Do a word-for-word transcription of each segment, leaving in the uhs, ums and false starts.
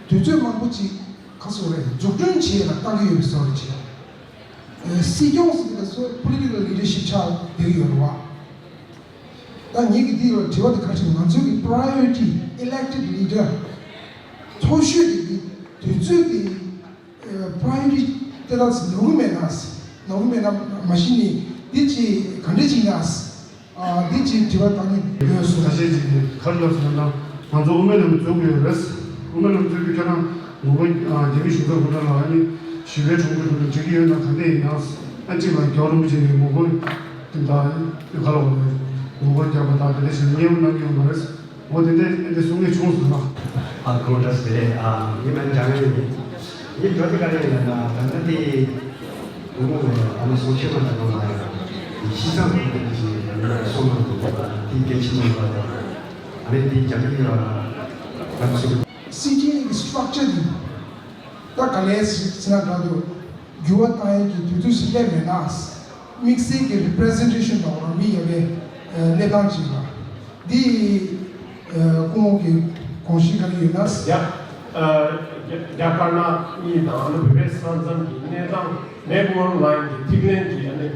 དུས་ཚོད་མང་པོ་ཅིག་ག་སོ་རེད། འཛུགས་སྐྲུན་བྱེད་ལ་བལྟ་གི་ཡོད་པའི་བཟོ་འདྲ་ཅིག་ཨེ། སྲིད་སྐྱོང་ཟེར་དུས་སྐབས་སུ་པོ་ལི་ཊི་ཀལ་ལི་ཌར་ཤིབ་ཆགས་བསྡད་ཀྱི་ཡོད་རེད་བ། ད་ངེད་ཀྱི་འདི་ལ་དྲི་བ་དེ་ག་རེ་ཞིག་ང་ཚོའི་གི་པ་རའི་ཡོ་རི་ཊི་ཨི་ལེག་ཊེཌ་ལི་ཌར་མཐོ་ཤོས་དེ་གི་དུས་ཚོད་དེ་པ་རའི་ཡོ་རི་ཊི་ཏེ་ད་ནོར་གི་མེད་ན། ནོར་གི་མེད་ན་མ་གཞི་ནས་འདི་ཅི་ག་འདྲ་ཅིག་ཡིན་ན། ཨ། འདི་ཅིག་དྲི་བ་བཏང་གི་ཡོད་སོང་། ཁ་ཤས་ཅིག་གིས་ག་རེ་ལབ་སོང་ན། ང་ཚོ་དབུ་མའི་ལམ་འཛུགས་ཀྱི་ཡོད་རེད། དབུ་མའི་ལམ་འཛུགས་ཀྱི་ཁྱོད་རང་ངོ་རྒོལ་རྒྱ་མི་གཞུང་ཚབ་ཁོ་ན་ལ་ཨ་ནི་ཞི་བའི་གྲོས་འགོ་དེ་འདྲ་འགྲིག་གི་ཡོད་ན་ག་འདྲ་ཡིན་ན། ཨ་གཅིག་ལ་རྒྱལ་བ་རིན་པོ་ཆེ་གི་ངོ་རྒོལ་དེ་འདྲ་ག་ལ་བ་རེད། ངོ་རྒོལ་རྒྱག་པ་དང་དེ་འདྲ་ཞིག་ལ་མཉེས་པོ་གནང་གི་ཡོད་མ་རེད། འོ་དེ་འདྲ་དེ་འདྲ་གསུང་གི་བྱུང་སོང་ལ། ཨ་ཁོང་བཀྲ་ཤིས་བདེ་ལེགས། ཨ་ངའི་མིང་འཇམ་དབྱངས་ཡིན། ངའི་འདྲི་དེ་ག་རེ་ཡིན་ན་ད་ལྟ་དེ་དགོང་མོ་ཨ་ནི་སྲོག་ཆགས་མ་འདྲ་བ་ལ་ཡང་ཤི་ས་འདུག་དེ་ཞིག་སོང་མ་འདུག་དེ་སྐད་ཆ་མ་འདྲ་བ་ཨ་ནི་དེ་རྒྱ་མི་ཡ་ང་ཚོ། སྲིད་སྐྱོང་གི་སི་ཊྲག་ཅར་དེ་ད་ག་ལས་ཟེར་ན་འདྲ་འདུག་འགྱུར་བ་བཏང་ཡས་ཀྱི་དུས་ཚོད་སླེབས་མེད་ན། དམིགས་བསལ་གྱི་རི་པི་རི་ཛེན་ཊེ་ཤན་དང་རང་མི་ཡོད་པའི་ཨ་གནས་སྟངས་ཅིག་ལ། འདི་ཨ་སྐུ་ངོ་གི་དགོངས་གཞི་ག་རེ་ཡོད་ན། ཡ། ཨ་རྒྱ་རྒྱ་དཀར་ནག་གཉིས་དང་ཨ་ནི་བོད་པའི་ས་མཚམས་ཀྱི་གནས་སྟངས་ནེ་ཝར་ལའིན་གྱི་ཐིག་ལེན་གྱི་ཨ་ནི་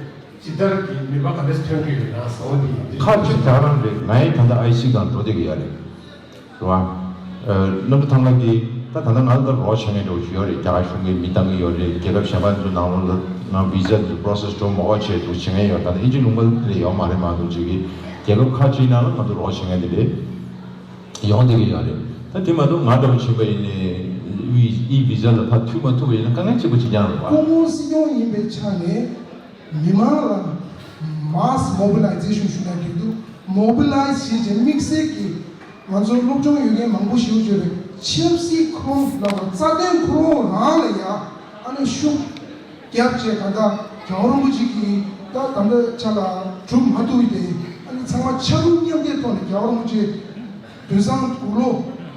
ཇི་ལྟར་གྱི་ནུས་པ་ག་འདྲ་ཐོན་གྱི་ཡོད་ན་བཟོ་འདི་འདི། ཁག་ཅིག་ད་རང་རེད། ང་ཡི་ད་ལྟ་ཨའི་སི་སྒང་འགྲོ་བསྡད་ཀྱི་ཡ་རེད། རེད་བ། ཨ་གནམ་གྲུ་ཐང་ལྷ་གིས་ད་ད་ལྟ་ང་ལ་ད་རོགས་བྱེད་མཁན་འདྲ་བོ་ཞིག་ཡོད་རེད། རྒྱ་གར་གཞུང་གིས་མི་བཏང་གི་ཡོད་རེད། རྒྱལ་ཁབ་གཞན་པ་ཚོ་ནང་ལོགས་ལ་ང་བི་ཟ་འདི་པོ་རོ་སེ་སི་འགྲོ་མ་དགོས་བྱས་འདུག་བྱེད་མཁན་ཡོད། ད་ལྟ་ཨིན་ཇི་ལུང་པ་ལ་ཡོད་མ་རེད་མ་གཏོགས་ཅིག་གིས་རྒྱལ་ཁབ་ཁག་ཅིག་ནང་ལ་ང་ཚོ་རོགས་བྱེད་མཁན་དེ་རེད། ཡོང་བསྡད་ཀྱི་ཡོད་རེད། ད་དེ་མ་གཏོགས་ང་འདྲ་བོ་ཕྱིན་པ་ཡིན་ནའི་ཨི་བི་ཟ་ལ་ཕར་མཐུད་མ་ཐུབ་པ་ཡིན་ན་དཀའ་ངལ་ཆེན་པོ་ཅིག་ཀྱང་རེད་བ། སྐུ་ངོ་སྲིད་སྐྱོང་ཡིན་པའི་ཆ་ནས། མི་མང་ལ་མཱས་མོ་བི་ལའི་ཛེ་ཤན་ཞུ་ན་འགྲིག་འདུག་མོ་བི་ལའི་ཛི་བྱས་བྱས་དམིགས་བསལ་གྱིས་ང་ཚོ་སློབ་སྦྱོང་ཡོད་མཁན་མང་པོ་ཞིག་བརྗོད་པའི་ཆབ་སྲིད་ཁོ་རང་ལ་རྩ་དོན་ཁོ་རང་ལ་ཡ་ཨ་ནི་ཤུགས་རྒྱབ་བྱས་ད་ལྟ་རྒྱལ་བ་རིན་པོ་ཆེ་གིས་ད་ད་ལྟ་ཆ་ལ་གྲུབ་མ་ཐུབ་པའི་དེ་ཨ་ནི་ཚང་མ་ཕྱར་གྲུ་མཉམ་འདེགས་ཐོག་ནས་རྒྱལ་བ་རིན་པོ་ཆེ་དུས་སང་དགུང་ལོ་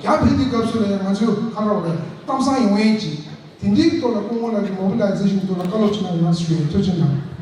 བརྒྱ་ཕེབས་དུས་སྐབས་སུ་ལ་ཡ་ང་ཚོས་ག་རེ་རེད་གཏམ་བཟང་ཡོང་ཡས་ཅིག་དེ་འདྲའི་ཐོག་ལ་སྐུ་ངོ་ལགས་ཀྱི་མོ་བི་ལའི་ཛེ་ཤན་ཐོག་ལ་བཀའ་སློབ་ཅིག་གནང་ཡོད་ན་ཞུ་ཡས། ཐུགས་རྗེ་གནང་།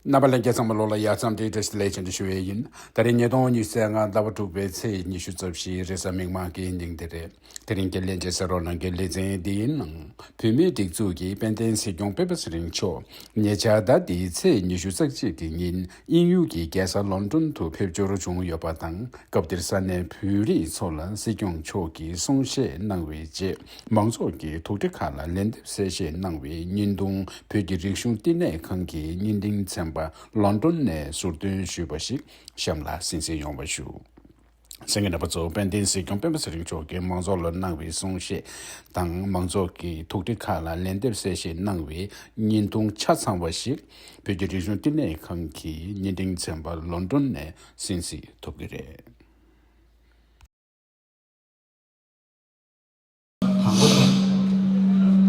རྣམ་པ་ལྷན་རྒྱས་ཚང་མ་ལོ་ལ་ཡ་མཚམས་འདིར་བཀྲ་ཤིས་བདེ་ལེགས་ཅན་དུ་ཞུ་ཡས་ཡིན། ད་རེས་ཉིས་སྟོང་ཉི་ཤུ་རྩ་ལྔ་ཟླ་བ་དྲུག་པའི་ཚེས་ཉི་ཤུ་རྩ་བཞི་རེས་གཟའ་མིག་དམར་གྱི་ཉིན་དེ་རེད། དེ་རིང་གི་ལྷན་རྒྱས་གསན་རོགས་གནང་གི་ལེ་ཚན་འདིའི་ནང་བོད་མིའི་སྒྲིག་འཛུགས་ཀྱི་དཔལ་ལྡན་སྲིད་སྐྱོང་སྤེན་པ་ཚེ་རིང་མཆོག་ཉེ་ཆར་ཟླ་འདིའི་ཚེས་ཉི་ཤུ་རྩ་གཅིག་གི་ཉིན་དབྱིན་ཡུལ་གྱི་རྒྱལ་ས་ལོན་ཌོན་དུ་ཕེབས་འབྱོར་བྱུང་ཡོད་པ་དང་། སྐབས་དེར་ས་གནས་བོད་རིགས་ཚོ་ལ་སྲིད་སྐྱོང་མཆོག་གིས་གསུང་བཤད་གནང་བའི་རྗེས། མང་ཚོགས་ཀྱི་ཐུགས་ཁྲལ་ཁག་ལ་ལན་འདེབས་གསལ་བཤད་གནང་བའི་བརྙན་ཐུང་བོད་ཀྱི་རིག་གཞུང་བསྟི་གནས་ཁང་གི་བརྙན་འཕྲིན་ཚན་པ་ལོན་ཌོན་ནས་ཟུར་འདོན་ཞུས་པ་ཞིག་གཤམ་ལ་གསན་གཟིགས་ཡོང་བ་ཞུ། གསན་མཁན་རྣམ་པ་ཚོ། དཔལ་ལྡན་སྲིད་སྐྱོང་སྤེན་པ་ཚེ་རིང་མཆོག་གིས་མང་ཚོགས་ལ་གནང་བའི་གསུང་བཤད་དང་། མང་ཚོགས་ཀྱི་ཐུགས་ཁྲལ་ཁག་ལ་ལན་འདེབས་གསལ་བཤད་གནང་བའི་བརྙན་ཐུང་ཆ་ཚང་བ་ཞིག་བོད་ཀྱི་རིག་གཞུང་བསྟི་གནས་ཁང་གི་བརྙན་འཕྲིན་ཚན་པ་ལོན་ཌོན་ནས་གསན་གཟིགས་ཐུབ་ཀྱི་རེད། དང་པོ།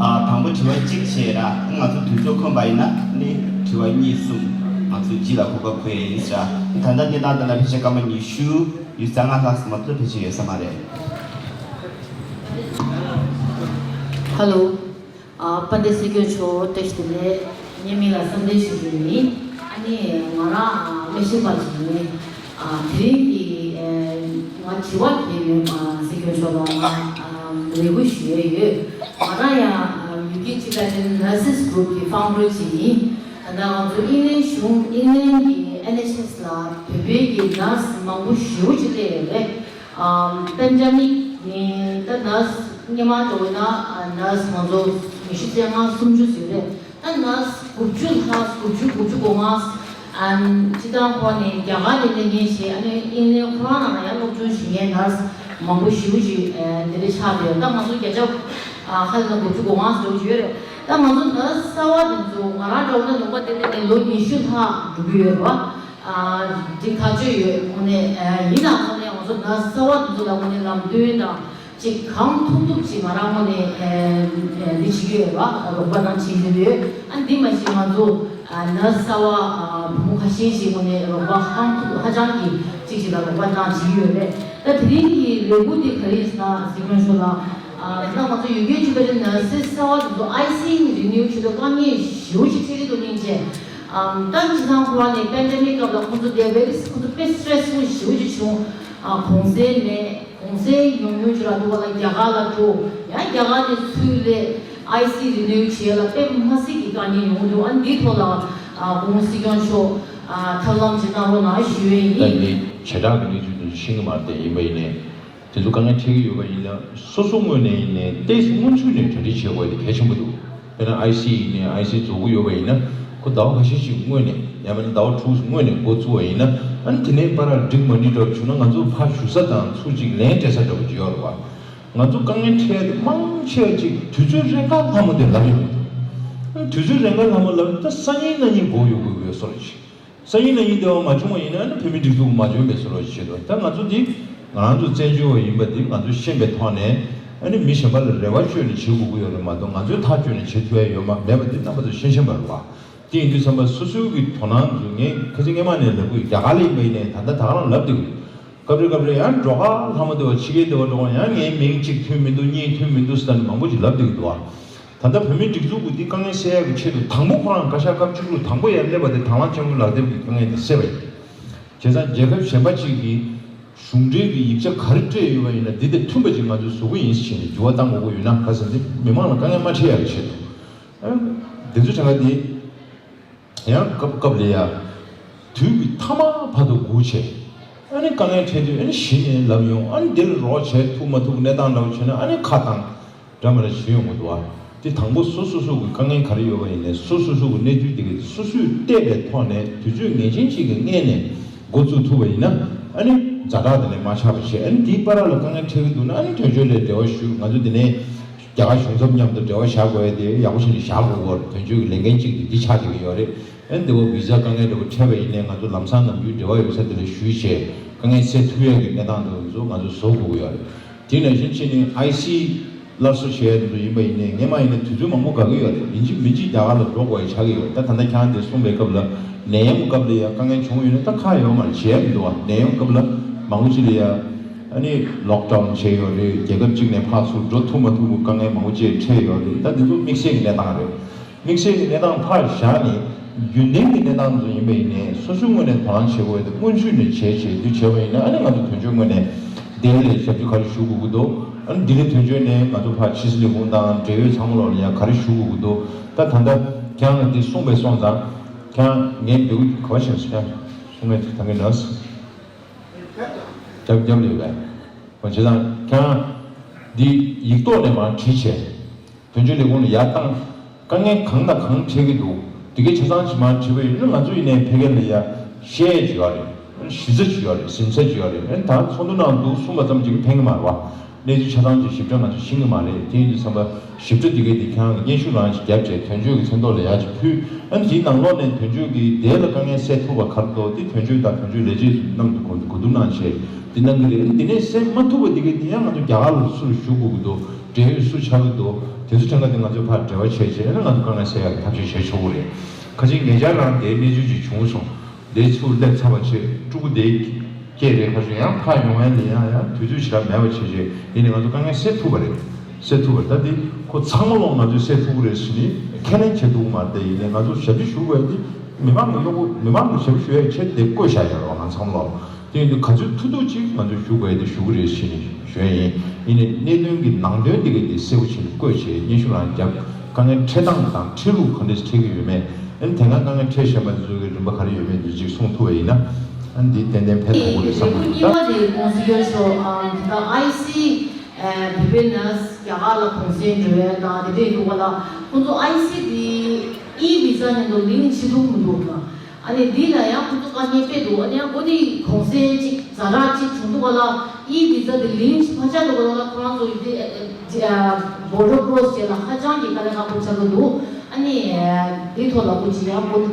ཨ། དང་པོ་དྲི་བ་གཅིག་བྱས་ར། ང་ཚོ་དུས་ཚོད་ཁོམ་པ་ཡིན་ན་ནི་དྲི་བ་གཉིས་གསུམ་ང་ཚོ་སྤྱི་ལ་གོ་སྐབས་སྤྲད་ཡིན་ཟེར། ད་ལྟ་གནས་སྟངས་དེ་ལ་ཕལ་ཆེར་སྐར་མ་ཉི་ཤུ་ཉི་ཤུ་རྩ་ལྔ་ལྷག་ཙམ་མ་གཏོགས་ཕལ་ཆེར་ཡོད་ས་མ་རེད། ཧ་ལོ། ཨ། དཔལ་ལྡན་སྲིད་སྐྱོང་མཆོག་བཀྲ་ཤིས་བདེ་ལེགས། ངའི་མིང་ལ་བསམ་གཏན་ཞུ་རྒྱུ་ཡིན། ཨ་ནི་ང་རང་དམིགས་བསལ་པ་ཞིག་ཡིན། ཨ། དེ་རིང་གི་ཨ་ང་དྲི་བ་དེ་ཡོད། ཨ། སྲིད་སྐྱོང་མཆོག་ལ་ང་ཨ་རེ་སྐུལ་ཞུ་ཡས་ཡོད། ང་རང་ཡང་ཨ་ཡུ་ཀེ་ཅི་ཀ་ཅན་ནར་སེ་སི་གུ་རུབ་ཀྱི་ཕའུན་ཌར་ཅིག་ཡིན། ད་ལྟ་ང་ཚོ་དབྱིན་ལན་གཞུང་དབྱིན་ལན་གྱི་ཨེན་ཨེཆ་ཨེས་ལ་བོད་པའི་གི་ནར་སི་མང་པོ་ཞེ་པོ་ཅིག་སླེབས་ཡོད་རེད། ཨམ། པེན་ཌེ་མིག་ནི་ད་ནར་སི་སྔོན་མ་འགྲོ་ན་ནར་སི་ང་ཚོ་ཉི་ཤུ་རྩ་ལྔ་སུམ་ཅུ་ཡོད་རེད། ད་ནར་སི་དགུ་བཅུ་ལྷག་དགུ་བཅུ་དགུ་བཅུ་གོ་ལྔ། ཨམ། སྤྱིར་བཏང་ཁོ་ནི་རྒྱ་གར་ནས་སླེབས་མཁན་ཞིག་ཨ་ནི་དབྱིན་ལན་ཁོ་རང་ནང་ལ་ཡང་སློབ་སྦྱོང་བྱེད་མཁན་ནར་སི་མང་པོ་ཞེ་པོ་ཅིག་དེ་འདྲ་ཆགས་བསྡད་ཡོད། ད་ང་ཚོ་བརྒྱ་ཆ་ཧ་ལས་ན་དགུ་བཅུ་གོ་ལྔ་ཙམ་ཡོད་རེད། ད་ང་ཚོ་ནར་སི་གསར་པ་དེ་ཚོ་ང་རང་འདྲ་བོ་ན་ལུང་པ་དེ་འདྲ་ནས་ལོ་ཉི་ཤུ་ལྷག་འགྲོ་གི་ཡོད་རེད་བ། ཨ། འདི་ཐག་གཅོད་ཡོད་དངོས་གནས། ཨ། ཡིན་ནའང་དངོས་གནས་ང་ཚོ་ནར་སི་གསར་པ་དེ་ཚོ་ལ་དངོས་གནས་ལམ་སྟོན་དང་ཅིག་གང་ཐུབ་ཐུབ་ཅིག་ང་རང་དངོས་གནས། ཨ། འདི་བྱེད་ཀྱི་ཡོད་རེད་བ། རོགས་པ་རང་བྱེད་ཀྱི་ཡོད། ཨ། འདི་མ་གཞི་ང་ཚོ། ཨ། ནར་སི་གསར་པ། ཨ། བུ་མོ་ཁ་ཤས་ཤིག་དངོས་གནས་རོགས་པ་ཧང་ཐུབ་ཧ་ཅང་གི་ཅིག་ཅིག་ལ་རོགས་པ་གནང་བྱེད་ཀྱི་ཡོད་རེད། ད་དེ་རིང་གི་ལས་འགུལ་འདི་ག་རེ་ཡིན་ཟེར་ན་སྲིད་སྐྱོང་མཆོག་ལ། ཨ། ད་ང་ཚོ་ཡུ་ཀེ་ཅི་ཀ་ཅན་ནར་སི་གསར་པ་དེ་ཚོ་ཨའི་སི་ཡིང་རི་ནིའུ་བྱེད་དུས་དཀའ་ངལ་ཞེ་པོ་ཅིག་འཕྲད་ཀྱི་འདུག་སྙིང་རྗེ། ཨམ། ད་སྤྱིར་བཏང་ཁོ་རང་ནི་པེན་ཌེ་མིག་སྐབས་ལ་ཁོང་ཚོ་དེ་བེ་རི་ཁོང་ཚོ་དཔེ་སི་ཊེ་རེ་སི་ཕུལ་ཞེ་པོ་ཅིག་བྱུང་། ཨ་གོང་ཚད་མེད། གོང་ཚད་ཉུང་ཉུང་ཅིག་རག་འདུག་པ་ལ་རྒྱ་གར་ལ་འགྲོ། ཡང་རྒྱ་གར་ནས་ཚུར་སླེབས་ཨའི་སི་རི་ནིའུ་བྱེད་ཡ་ལ་དཔེ་མི་སྲིད་ཀྱི་དཀའ་ངལ་ཡོང་གི་འདུག་ཨ་ནི་འདིའི་ཐོག་ལ་ཨ་སྐུ་ངོ་སྲིད་སྐྱོང་མཆོག་ཨ་ཐབས་ལམ་ཅིག་གནང་རོགས་གནང་ཞུ་ཡས་ད་ཡིན། ངས་བྱེ་བྲག་གི་གནས་ཚུལ་དེ་ཚོ་ཤེས་ཀྱི་མ་རེད་དེ། ཡིན་པ་ཡིན་ནའི་དེ་ཚོ་དཀའ་ངལ་འཕྲད་ཀྱི་ཡོད་པ་ཡིན་ན་སོ་སོ་ངོས་ནས་ཡིན་ནའི་ཏོག་ཙམ་སྔོན་ཚུད་ནས་གྲ་སྒྲིག་བྱེད་དགོས་དེ་གལ་ཆེན་པོ་འདུག་དཔེར་ན་ཨའི་སི་ཡིན་ནའི་ཨའི་སི་འཛུགས་ཀྱི་ཡོད་པ་ཡིན་ན་ཁོ་ཟླ་བ་ཁ་ཤས་ཤིག་སྔོན་ནས་ཡང་མིན་ན་ཟླ་བ་དྲུག་སྔོན་ནས་འགོ་བཙུགས་པ་ཡིན་ན་ཨ་ནི་དེ་ནས་བར་ལ་འགྲིག་མ་འགྲིག་འདྲ་བྱུང་ན་ང་ཚོ་ཕར་བཞུགས་ས་དང་ཚུར་ཅིག་ལན་སྤྲད་ས་འདྲ་བོ་ཅིག་ཡོད་རེད་བ། ང་ཚོ་དཀའ་ངལ་འཕྲད་དེ་མང་ཆེ་བ་ཅིག་དུས་ཚོད་རན་ཁ་ལྷ་མོ་དེ་ལབ་ཡོང་གི་འདུག་དུས་ཚོད་རན་ཁ་ལྷ་མོ་ལབ་ད་སང་ཉིན་གནངས་ཉིན་འགོར་ཡོང་གི་ཡོད་བཟོ་འདྲ་ཅིག་སང་ཉིན་གནངས་ཉིན་དེ་བ་མ་བྱུང་བ་ཡིན་ན་ཨ་ནི་བོད་མི་སྒྲིག་འཛུགས་མ་འཇོན་པའི་བཟོ་འདྲ་ཅིག་བྱེད་དོ། ད་ང་ཚོ་འདི་ང་རང་ཚོ་བཙན་བྱོལ་བ་ཡིན་པ་འདི་ང་ཚོ་ཤེས་པའི་ཐོག་ནས་ཨ་ནི་མི་གཞན་པ་ལ་རེ་བ་བཅོལ་ནས་བྱེད་དགོས་ཀྱི་ཡོད་རེད་མ་གཏོགས་ང་ཚོས་ཐག་གཅོད་ནས་བྱེད་ཐུབ་ཡ་ཡོད་མ་མེད་པ་འདི་རྣམ་པ་ཚོ་ཤེས་བཞིན་པ་རེད་བ། དེ་ཡིན་དུས་ཙམ་པ་སོ་སོའི་གི་དོ་སྣང་ཚོ་ངས་ཁ་སང་སྔོན་མ་ནས་ལབ་གི་ཡོད། རྒྱ་གར་ལ་ཡིན་པ་ཡིན་ནའི་ད་ལྟ་ད་ག་རང་ལབ་བསྡད་གི་ཡོད། སྐབས་རེ་སྐབས་རེ་ཡང་འགྲོ་ཁ་ལྷ་མོ་དེ་བ་ཕྱི་རྒྱལ་དེ་བ་འགྲོ་ཁ་ཡང་ངའི་མིང་གཅིག་ཐོན་མི་འདུག་གཉིས་ཐོན་མི་འདུག་ཟེར་ནས་མང་པོ་ཅིག་ལབ་བསྡད་གི་འདུག་ཨ། ད་ལྟ་བོད་མིའི་སྒྲིག་འཛུགས་ཀྱི་འདི་དཀའ་ངལ་སེལ་ཡག་གི་ཆེད་དུ་དང་པོ་ཁོ་རང་བཀའ་ཤག་སྐབས་བཅུ་དྲུག་དང་པོ་ཡར་སླེབས་པ་དེ་དྭང་བླངས་སྤྱི་འཐུས་ལག་དེབ་ཀྱི་དཀའ་ངལ་དེ་སེལ་བ་ཡིན། བྱས་ཙང་རྒྱལ་ཁབ་གཞན་པ་ཅིག་གིས་གཞུང་འབྲེལ་གྱི་ཡིག་ཆ་ག་རེ་སྤྲད་ཡོད་པ་ཡིན་ན་འདི་དང་མཐུན་པ་ཅིག་ང་ཚོས་བཟོ་གི་ཡིན་ཞེས་ནས་འགྱུར་བ་གཏང་དགོས་ཀྱི་ཡོད་ན་ག་ཟེར་འདི་མི་མང་ལ་དཀའ་ངལ་མ་འཕྲད་ཡག་གི་ཆེད་དུ། ཨ་འདི་ཚོ་དྲན་ག་འདི། ཡང་སྐབས་སྐབས་ལ་ཡ། དུས་ཀྱི་ཐ་མག་བར་དུ་སྒུག་བྱས། ཨ་ནི་དཀའ་ངལ་འཕྲད་དུས་ཨ་ནི་གཞི་ནས་ལབ་ཡོང་ཨ་ནི་འདིར་རོགས་བྱས་ཐུབ་མ་ཐུབ་གནས་སྟངས་འདྲ་བོ་བྱས་ན་ཨ་ནི་ཁ་བཏང་། འདྲ་མ་འདྲ་ཞུ་ཡོང་གི་འདུག་ཨ། དེ་དང་པོ་སོ་སོ་སོ་གི་དཀའ་ངལ་ག་རེ་ཡོད་པ་ཡིན་ནའི་སོ་སོ་སོ་གི་གནས་ཚུལ་དེ་ག་སོ་སོས་བལྟས་པའི་ཐོག་ནས་དུས་ཚོད་ངེས་ཅན་ཅིག་གི་སྔོན་ནས་འགོ་བཙུགས་ཐུབ་པ་ཡིན་ན་ཨ་ནི་ཛ་དྲག་དེ་ནས་མ་ཆགས་པ་བྱས་ཨ་ནི་དེའི་བར་ལ་དཀའ་ངལ་འཕྲད་ཀྱི་འདུག་ན་ཨ་ནི་དོན་གཅོད་ལ་འབྲེལ་བ་ཞུ། ང་ཚོ་དེ་ནས་རྒྱ་གར་གཞུང་ཚབ་མཉམ་དུ་འབྲེལ་བ་བཞག་དགོས་ཡ་དེ་ཡག་པོ་བྱས་ནས་བཞག་དགོས་སྐོར་དོན་གཅོད་ཀྱི་ལས་འགན་གཅིག་དེ་འདི་ཆགས་བསྡད་ཀྱི་ཡོད་རེད། ཨ་ནི་དེ་བ་བི་ཛ་དཀའ་ངལ་འདྲ་བོ་འཕྲད་པ་ཡིན་ནའི་ང་ཚོ་ལམ་སང་ནམ་རྒྱུན་འབྲེལ་བ་ཡོད་ས་དེ་ལ་ཞུས་བྱས་དཀའ་ངལ་སེལ་ཐུབ་ཡ་གི་གནས་སྟངས་འདྲ་བོ་ཚོ་ང་ཚོ་བཟོ་དགོས་ཀྱི་ཡོད་རེད། དེ་ནང་བཞིན་ཕྱིན་ནས་ཨའི་སི་སླར་གསོ་བྱས་ཡ་དེ་ཚོ་ཡིན་པ་ཡིན་ནའི་སྔོན་མ་ཡིན་ན་དུས་ཚོད་མང་པོ་འགོར་གྱི་ཡོད་རེད། ཡིན་གཅིག་མིན་གཅིག་རྒྱ་གར་ལ་འགྲོ་དགོས་ཡ་ཆགས་ཀྱི་ཡོད་རེད། ད་ད་ལྟ་ཁྱེད་རང་དེ་གསུངས་པའི་སྐབས་ལ་ནད་ཡམས་སྐབས་ལ་ཡ་དཀའ་ངལ་བྱུང་ཡོད་ན་ད་ཁག་ཡོད་མ་རེད། བྱེད་ཡ་མི་འདུག་བ། ནད་ཡམས་སྐབས་ལ་མང་པོ་ཅིག་ལ་ཡ་ཨ་ནི་ལོག་ཌའུན་བྱས་ཡོད་རེད། རྒྱལ་ཁབ་གཅིག་ནས་ཕར་ཚུར་འགྲོ་ཐུབ་མ་ཐུབ་ཀྱི་དཀའ་ངལ་མང་པོ་ཅིག་འཕྲད་ཡོད་རེད། ད་འདི་ཚོ་དམིགས་བསལ་གྱི་གནས་སྟངས་རེད། དམིགས་བསལ་གྱི་གནས་སྟངས་ཕར་བཞག་ནས་རྒྱུན་ལྡན་གྱི་གནས་སྟངས་ཚོ་ཡིན་པ་ཡིན་ནའི་སོ་སོའི་ངོས་ནས་དོ་སྣང་བྱེད་དགོས་ཡ་དེ་སྔོན་ཚུད་ནས་བྱས་བྱས་དུས་བྱས་པ་ཡིན་ན་ཨ་ནི་ང་ཚོ་དོན་གཅོད་ངོས་ནས་དེ་ལ་ཞབས་ཞུ་ག་རེ་ཞུ་དགོས་ཀྱི་འདུག་ཨ་ནི་ལྡི་ལི་དོན་གཅོད་ནས་ང་ཚོ་ཕར་ཕྱི་སྲིད་ལས་ཁུངས་དང་འབྲེལ་ཡོད་ཚང་མ་ལོག་ལ་ཡང་ག་རེ་ཞུ་དགོས་ཀྱི་འདུག་ད་ད་ལྟ་ཁྱེད་རང་ལ་འདི་གསུངས་པའི་སོང་ཙང་ཁྱེད་རང་ངས་འབོད་སྐུལ་ག་པར་བྱས་སོང་། ཁྱེད་རང་གསུང་མཁན་ད་གིན་ན་རྒྱབ་རྒྱབ་ལ་ཡོད་པས། འོ་བྱས་ཙང་ཁྱེད་རང་འདི་ཡིག་ཐོག་ནས་མར་བྲིས་བྱས། དོན་གཅོད་ལས་ཁུངས་ལ་ཡར་བཏང་། དཀའ་ངལ་གང་དང་གང་འཕྲད་ཀྱི་འདུག་དེ་གའི་ཆ་ཚང་ཅིག་མར་བྲིས་པ་ཡིན་ན་ང་ཚོ་ཡིན་ནའི་ཕ་གི་ལ་ཡ་བཤད་ཡ་ཅིག་ཡོད་རེད། གཞི་རྩ་ཅིག་ཡོད་རེད། ཟིན་ས་ཅིག་ཡོད་རེད། ཨ་ནི་ད་ཚོགས་འདུ་ནང་འདུག་གསུངས་པ་ཙམ་གྱིས་ཕན་གྱི་མ་རེད་བ། གནས་ཚུལ་ཆ་ཚང་ཅིག་ཞིབ་ཕྲ་ང་ཚོ་ཤེས་ཀྱི་མ་རེད། དེ་ཡིན་དུས་ཙམ་པ་ཞིབ་ཕྲ་དེ་གའི་དེ་ཁྱེད་རང་གི་སྙན་ཞུ་རང་ཅིག་བརྒྱབ་བྱས་དོན་གཅོད་ཀྱི་མཚན་ཐོག་ལ་ཡར་ཅིག་ཕུལ། ཨ་ནི་དེའི་ནང་ལོགས་ནས་དོན་གཅོད་ཀྱིས་དེ་ལ་དཀའ་ངལ་སེལ་ཐུབ་པ་ག་རེ་འདུག་དེ་དོན་གཅོད་དང་དོན་གཅོད་ལས་བྱེད་ཚོ་མཉམ་དུ་གོ་གོ་བསྡུར་གནང་བྱས་དེ་གནང་གི་རེད། ཨ་ནི་དེ་ནས་སེལ་མ་ཐུབ་པ་དེ་གའི་དེ་ཡང་ང་ཚོ་རྒྱ་གར་ལ་སུ་ལ་ཞུ་དགོས་ཀྱི་འདུག་འབྲེལ་ཡོད་སུ་ཆགས་ཀྱི་འདུག་དེ་ཚོ་ཐད་ཀ་དེ་ང་ཚོས་ཕར་འབྲེལ་བ་བྱས་བྱས་ཨ་ནི་ང་ཚོ་དཀའ་ངལ་སེལ་ཡག་གི་ཐབས་ཤེས་བྱས་ཆོག་གི་རེད། ཁ་ཅིག་ཉེ་ཆར་རང་དེའི་གནས་ཚུལ་ཅིག་བྱུང་སོང་། དེ་ཚུར་སླེབས་ཚར་བ་བྱས་ཕྲུ་གུ་དེ་སྐྱེས་རེད། ཁ་ཤས་ཡང་ཕར་ཡོང་ཡ་ལ་ཡང་ཡང་དུས་ཚོད་ཞེ་དྲག་མེད་པ་བྱས་བྱས་ཡིན་ནའི་ང་ཚོ་དཀའ་ངལ་སེལ་ཐུབ་པ་རེད། སེལ་ཐུབ་པ་རེད། ད་དེ་ཁོ་ཚང་མ་ལོག་ང་ཚོས་སེལ་ཐུབ་ཀྱི་རེད་ཟེར་ནས་ཁས་ལེན་བྱེད་ཐུབ་ཀྱི་མ་རེད། དེ་ཡིན་ནའི་ང་ཚོ་ཞབས་ཕྱི་ཞུ་དགོས་ཡ་དེ་མི་མང་གི་གཡོག་པོ་མི་མང་གི་ཞབས་ཕྱི་ཞུ་ཡ་ཆེད་དེ་བསྐོས་བཞག་ཡོད་རེད་བ། ང་ཚང་མ་ལོག་དེ་ཡིན་དུས་ག་ཚོད་ཐུབ་ཐུབ་ཅིག་ང་ཚོས་ཞུ་དགོས་ཡ་དེ་ཞུ་གི་རེད་ཟེར་ནས་ཞུ་ཡ་ཡིན། ཡིན་ནའི་གནད་དོན་གྱི་ནང་དོན་དེ་ག་དེ་གསལ་པོ་བྱས་ནས་བཀོད་བྱས་སྙན་ཞུ་རང་བརྒྱབ། དཀའ་ངལ་འཕྲད་སྟངས་དང་འཕྲད་ལུགས་ག་འདྲས་འཕྲད་ཀྱི་ཡོད་མེད། ཨ་ནི་དེ་སྔ་དཀའ་ངལ་འཕྲད་བཞིན་པ་དེ་ཚོ་གི་རིམ་པ་ག་རེ་ཡོད་མེད་དེ་ཅིག་གསུངས་ཐུབ་པ་ཡིན་ན། ཨ་ནི་འདི་ཏན་ཏན་ཕན་ཐོགས་ཀྱི་རེད་བསམ་གྱི་འདུག་ད་གཉིས་པ་དེ་ྋགོང་ས་མཆོག་ཨ་ད་ཨའི་སི་བི་བི་ནས་རྒྱ་གར་ལ་གུང་སེང་འགྲོ་ཡ་དང་དེ་འདྲས་འདུག་ག་ལ། ཁོང་ཚོ་ཨའི་སི་དེ་ཨི་བི་ཛ་ནང་དུ་ལིང་བྱེད་ཐུབ་མི་འདུག་ག་ཨ་ནི་འདི་ལ་ཡང་ཁོ་ཚོ་དཀའ་ངལ་དཔེ་འདུག་ཨ་ནི་ཡང་ཁོ་ནི་གུང་སེང་གཅིག་ཛ་དྲག་གཅིག་བྱུང་འདུག་ག་ལ། ཨི་བི་ཛ་དེ་ལིང་ཕར་ཆགས་འདུག་ག་ལ། ཁོ་རང་ཚོ་ཡི་དེ་བོར་ཌར་ཀོ་སི་བྱེད་ལ་ཧ་ཅང་གི་དཀའ་ལས་ཁག་པོ་ཆགས་ཀྱི་འདུག་ཨ་ནི་འདི་ཐོག་ལ་ཁོ་ཅི་ཡང་ཁོ་ནི་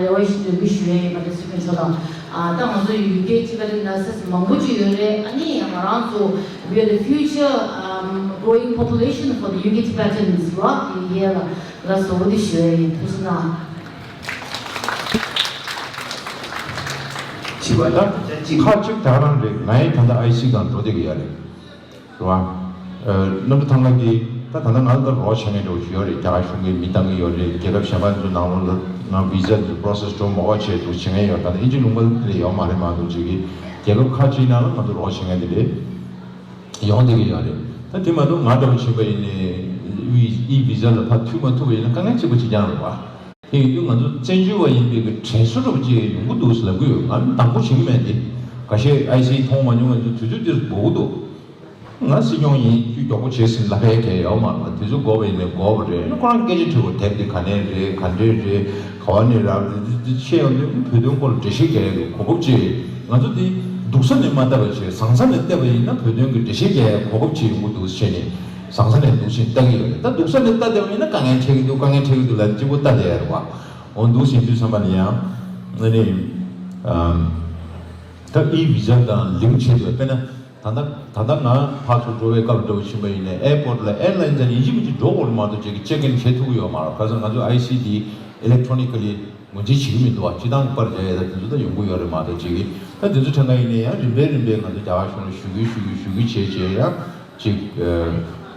རེ་བ་ཞིག་འདོན་གི་ཞུ་ཡ་ཡིན་པ་དེ་སྲིད་སྐྱོང་མཆོག་ལ། ད་ང་ཚོ་ཡུ་ཀེ་ཅིག་ག་རེ་ན་སེ་མང་པོ་ཅིག་ཡོད་རེད། ཨ་ནི་ང་རང་ཚོ་we are the future growing population for the U K Tibetans རོགས་ཡིན་ལ། ལ་བཟོ་བོ་འདི་ཞུ་ཡ་ཡིན། ཐུགས་རྗེ་གནང་། བྱིས་པ་ད་ཁག་ཅིག་ད་རང་རེད། ང་ཡི་ད་ལྟ་ཨའི་སི་སྒང་འགྲོ་བསྡད་ཀྱི་ཡ་རེད། རེད་བ། རྣམ་གྲོལ་ཐང་ལགས་ཀྱིས་ད་ད་ལྟ་ང་ལ་ད་རོགས་བྱེད་མཁན་འདྲ་བོ་ཞིག་ཡོད་རེད། རྒྱ་གར་གཞུང་གིས་མི་བཏང་གི་ཡོད་རེད། རྒྱལ་ཁབ་གཞན་པ་ཚོ་ནང་ལོགས་ལ་ང་བི་ཛ་འདི་པོ་རོ་སེ་སི་འགྲོ་མ་དགོས་ཆེད་དུ་བྱེད་མཁན་ཡོད། ད་ལྟ་ཨིན་ཇི་ལུང་པ་ལ་ཡོད་མ་རེད་མ་གཏོགས་ཅིག་གིས། རྒྱལ་ཁབ་ཁག་ཅིག་ནང་ལ་ང་ཚོ་རོགས་བྱེད་མཁན་དེ་འདྲས་ཡོང་བསྡད་ཀྱི་ཡོད་རེད། ད་དེ་མ་གཏོགས་ང་འདྲ་བོ་ཕྱིན་པ་ཡིན་ནའི་ཨི་ཝི་ཟ་ལ་ཕར་མཐུད་མ་ཐུབ་པ་ཡིན་ན་དཀའ་ངལ་གཅིག་པ་གཅིག་རྐྱང་རེད་བ། དེ་ཡིན་དུས་ང་ཚོ་བཙན་བྱོལ་བ་ཡིན་པའི་གི་དྲན་གསོ་འདྲ་བོ་ཅིག་ཡོང་གི་འདུག་ཟེར་ལབ་ཀྱི་ཡོད། ང་དང་པོ་བྱེད་ཀྱི་མེད་དེ། ཁ་ཤས་ཨའི་སི་མཐོང་མ་མྱོང་བའི་ཚོ་དུས་ཚོད་འདིར་འབོད་ཀྱི་འདུག་ང་སྲིད་སྐྱོང་ཡིན། ཁྱོད་མགྱོགས་པོ་བྱེད་ཟིན་ལབ་ཡ་གལ་ཡོད་མ་རེད། དུས་ཚོད་འགོར་བ་ཡིན་ནའི་འགོར་བ་རེད། ཁོ་རང་སྐད་ཆ་དྲི་བ་དེབ་འདི་ག་ནས་རེད། ག་འདྲས་རེད། ག་བ་ནས་རག་རེད། འདི་འདི་བཤད་ཡོང་དུས་བོད་དོན་སྐོར་ལ་འགྲེལ་བཤད་རྒྱག་ཡ་གི་གོ་སྐབས་ཅིག་རེད། ང་ཚོ་འདི་སྡུག་ས་ནས་མ་བལྟས་པ་བྱས་བཟང་ས་ནས་བལྟས་པ་ཡིན་ན་བོད་དོན་གྱི་འགྲེལ་བཤད་རྒྱག་ཡ་གོ་སྐབས་ཅིག་ཡོང་གི་འདུག་ཟེར་ནས་བཟང་ས་ནས་འདུག་ཟེར་ལྟ་གི་ཡོད་རེད། ད་སྡུག་ས་ནས་ལྟ་བསྡད་པ་ཡིན་ན་དཀའ་ངལ་འཕྲད་ཀྱི་འདུག་དཀའ་ངལ་འཕྲད་ཀྱི་འདུག་ལབ་གཅིག་པོ་ལྟ་བསྡད་ཡ་རེད་བ། འོ་འདུག་ཟེར་དུས་ཙམ་པ་ནས་ཡང་ཨ་ནི་ཨམ། ད་ཨི་ཝི་ཟ་དང་ལིང་ཆེད་དུ་དཔེར་ན། ད་ལྟ་ད་ལྟ་ང་ཕར་ཚུར་འགྲོ་བའི་སྐབས་འདྲ་བོ་ཕྱིན་པ་ཡིན་ནའི་ཨེར་པོར་ལ་ཨེར་ལའིན་ཙམ་ཡིན་གཅིག་མིན་གཅིག་འགྲོ་དགོས་རེད་མ་གཏོགས་ཅིག་ཅེག་ཨིན་བྱེད་ཐུབ་ཀྱི་ཡོད་མ་རེད། ག་ས་ང་ཚོ་ཨའི་སི་དེ་ཨི་ལེག་ཊོ་ནི་ཀ་ལི་ངོས་འཛིན་བྱེད་ཀྱི་མི་འདུག་བ། སྤྱི་བཏང་གི་པར་རྒྱག་ཡས་ད་དེ་ཚོ་ད་ཡོང་གི་ཡོད་རེད་མ་གཏོགས་ཅིག་ད་དེ་ཚོ་དྲན་ག་ཡིན་ནའི་ཡང་རིམ་པས་རིམ་པས་ང་ཚོ་རྒྱ་གར་གཞུང་ལ་ཞུ་གི་ཞུ་གི་ཞུ་གི་བྱས་བྱས་ཡང་ཅིག་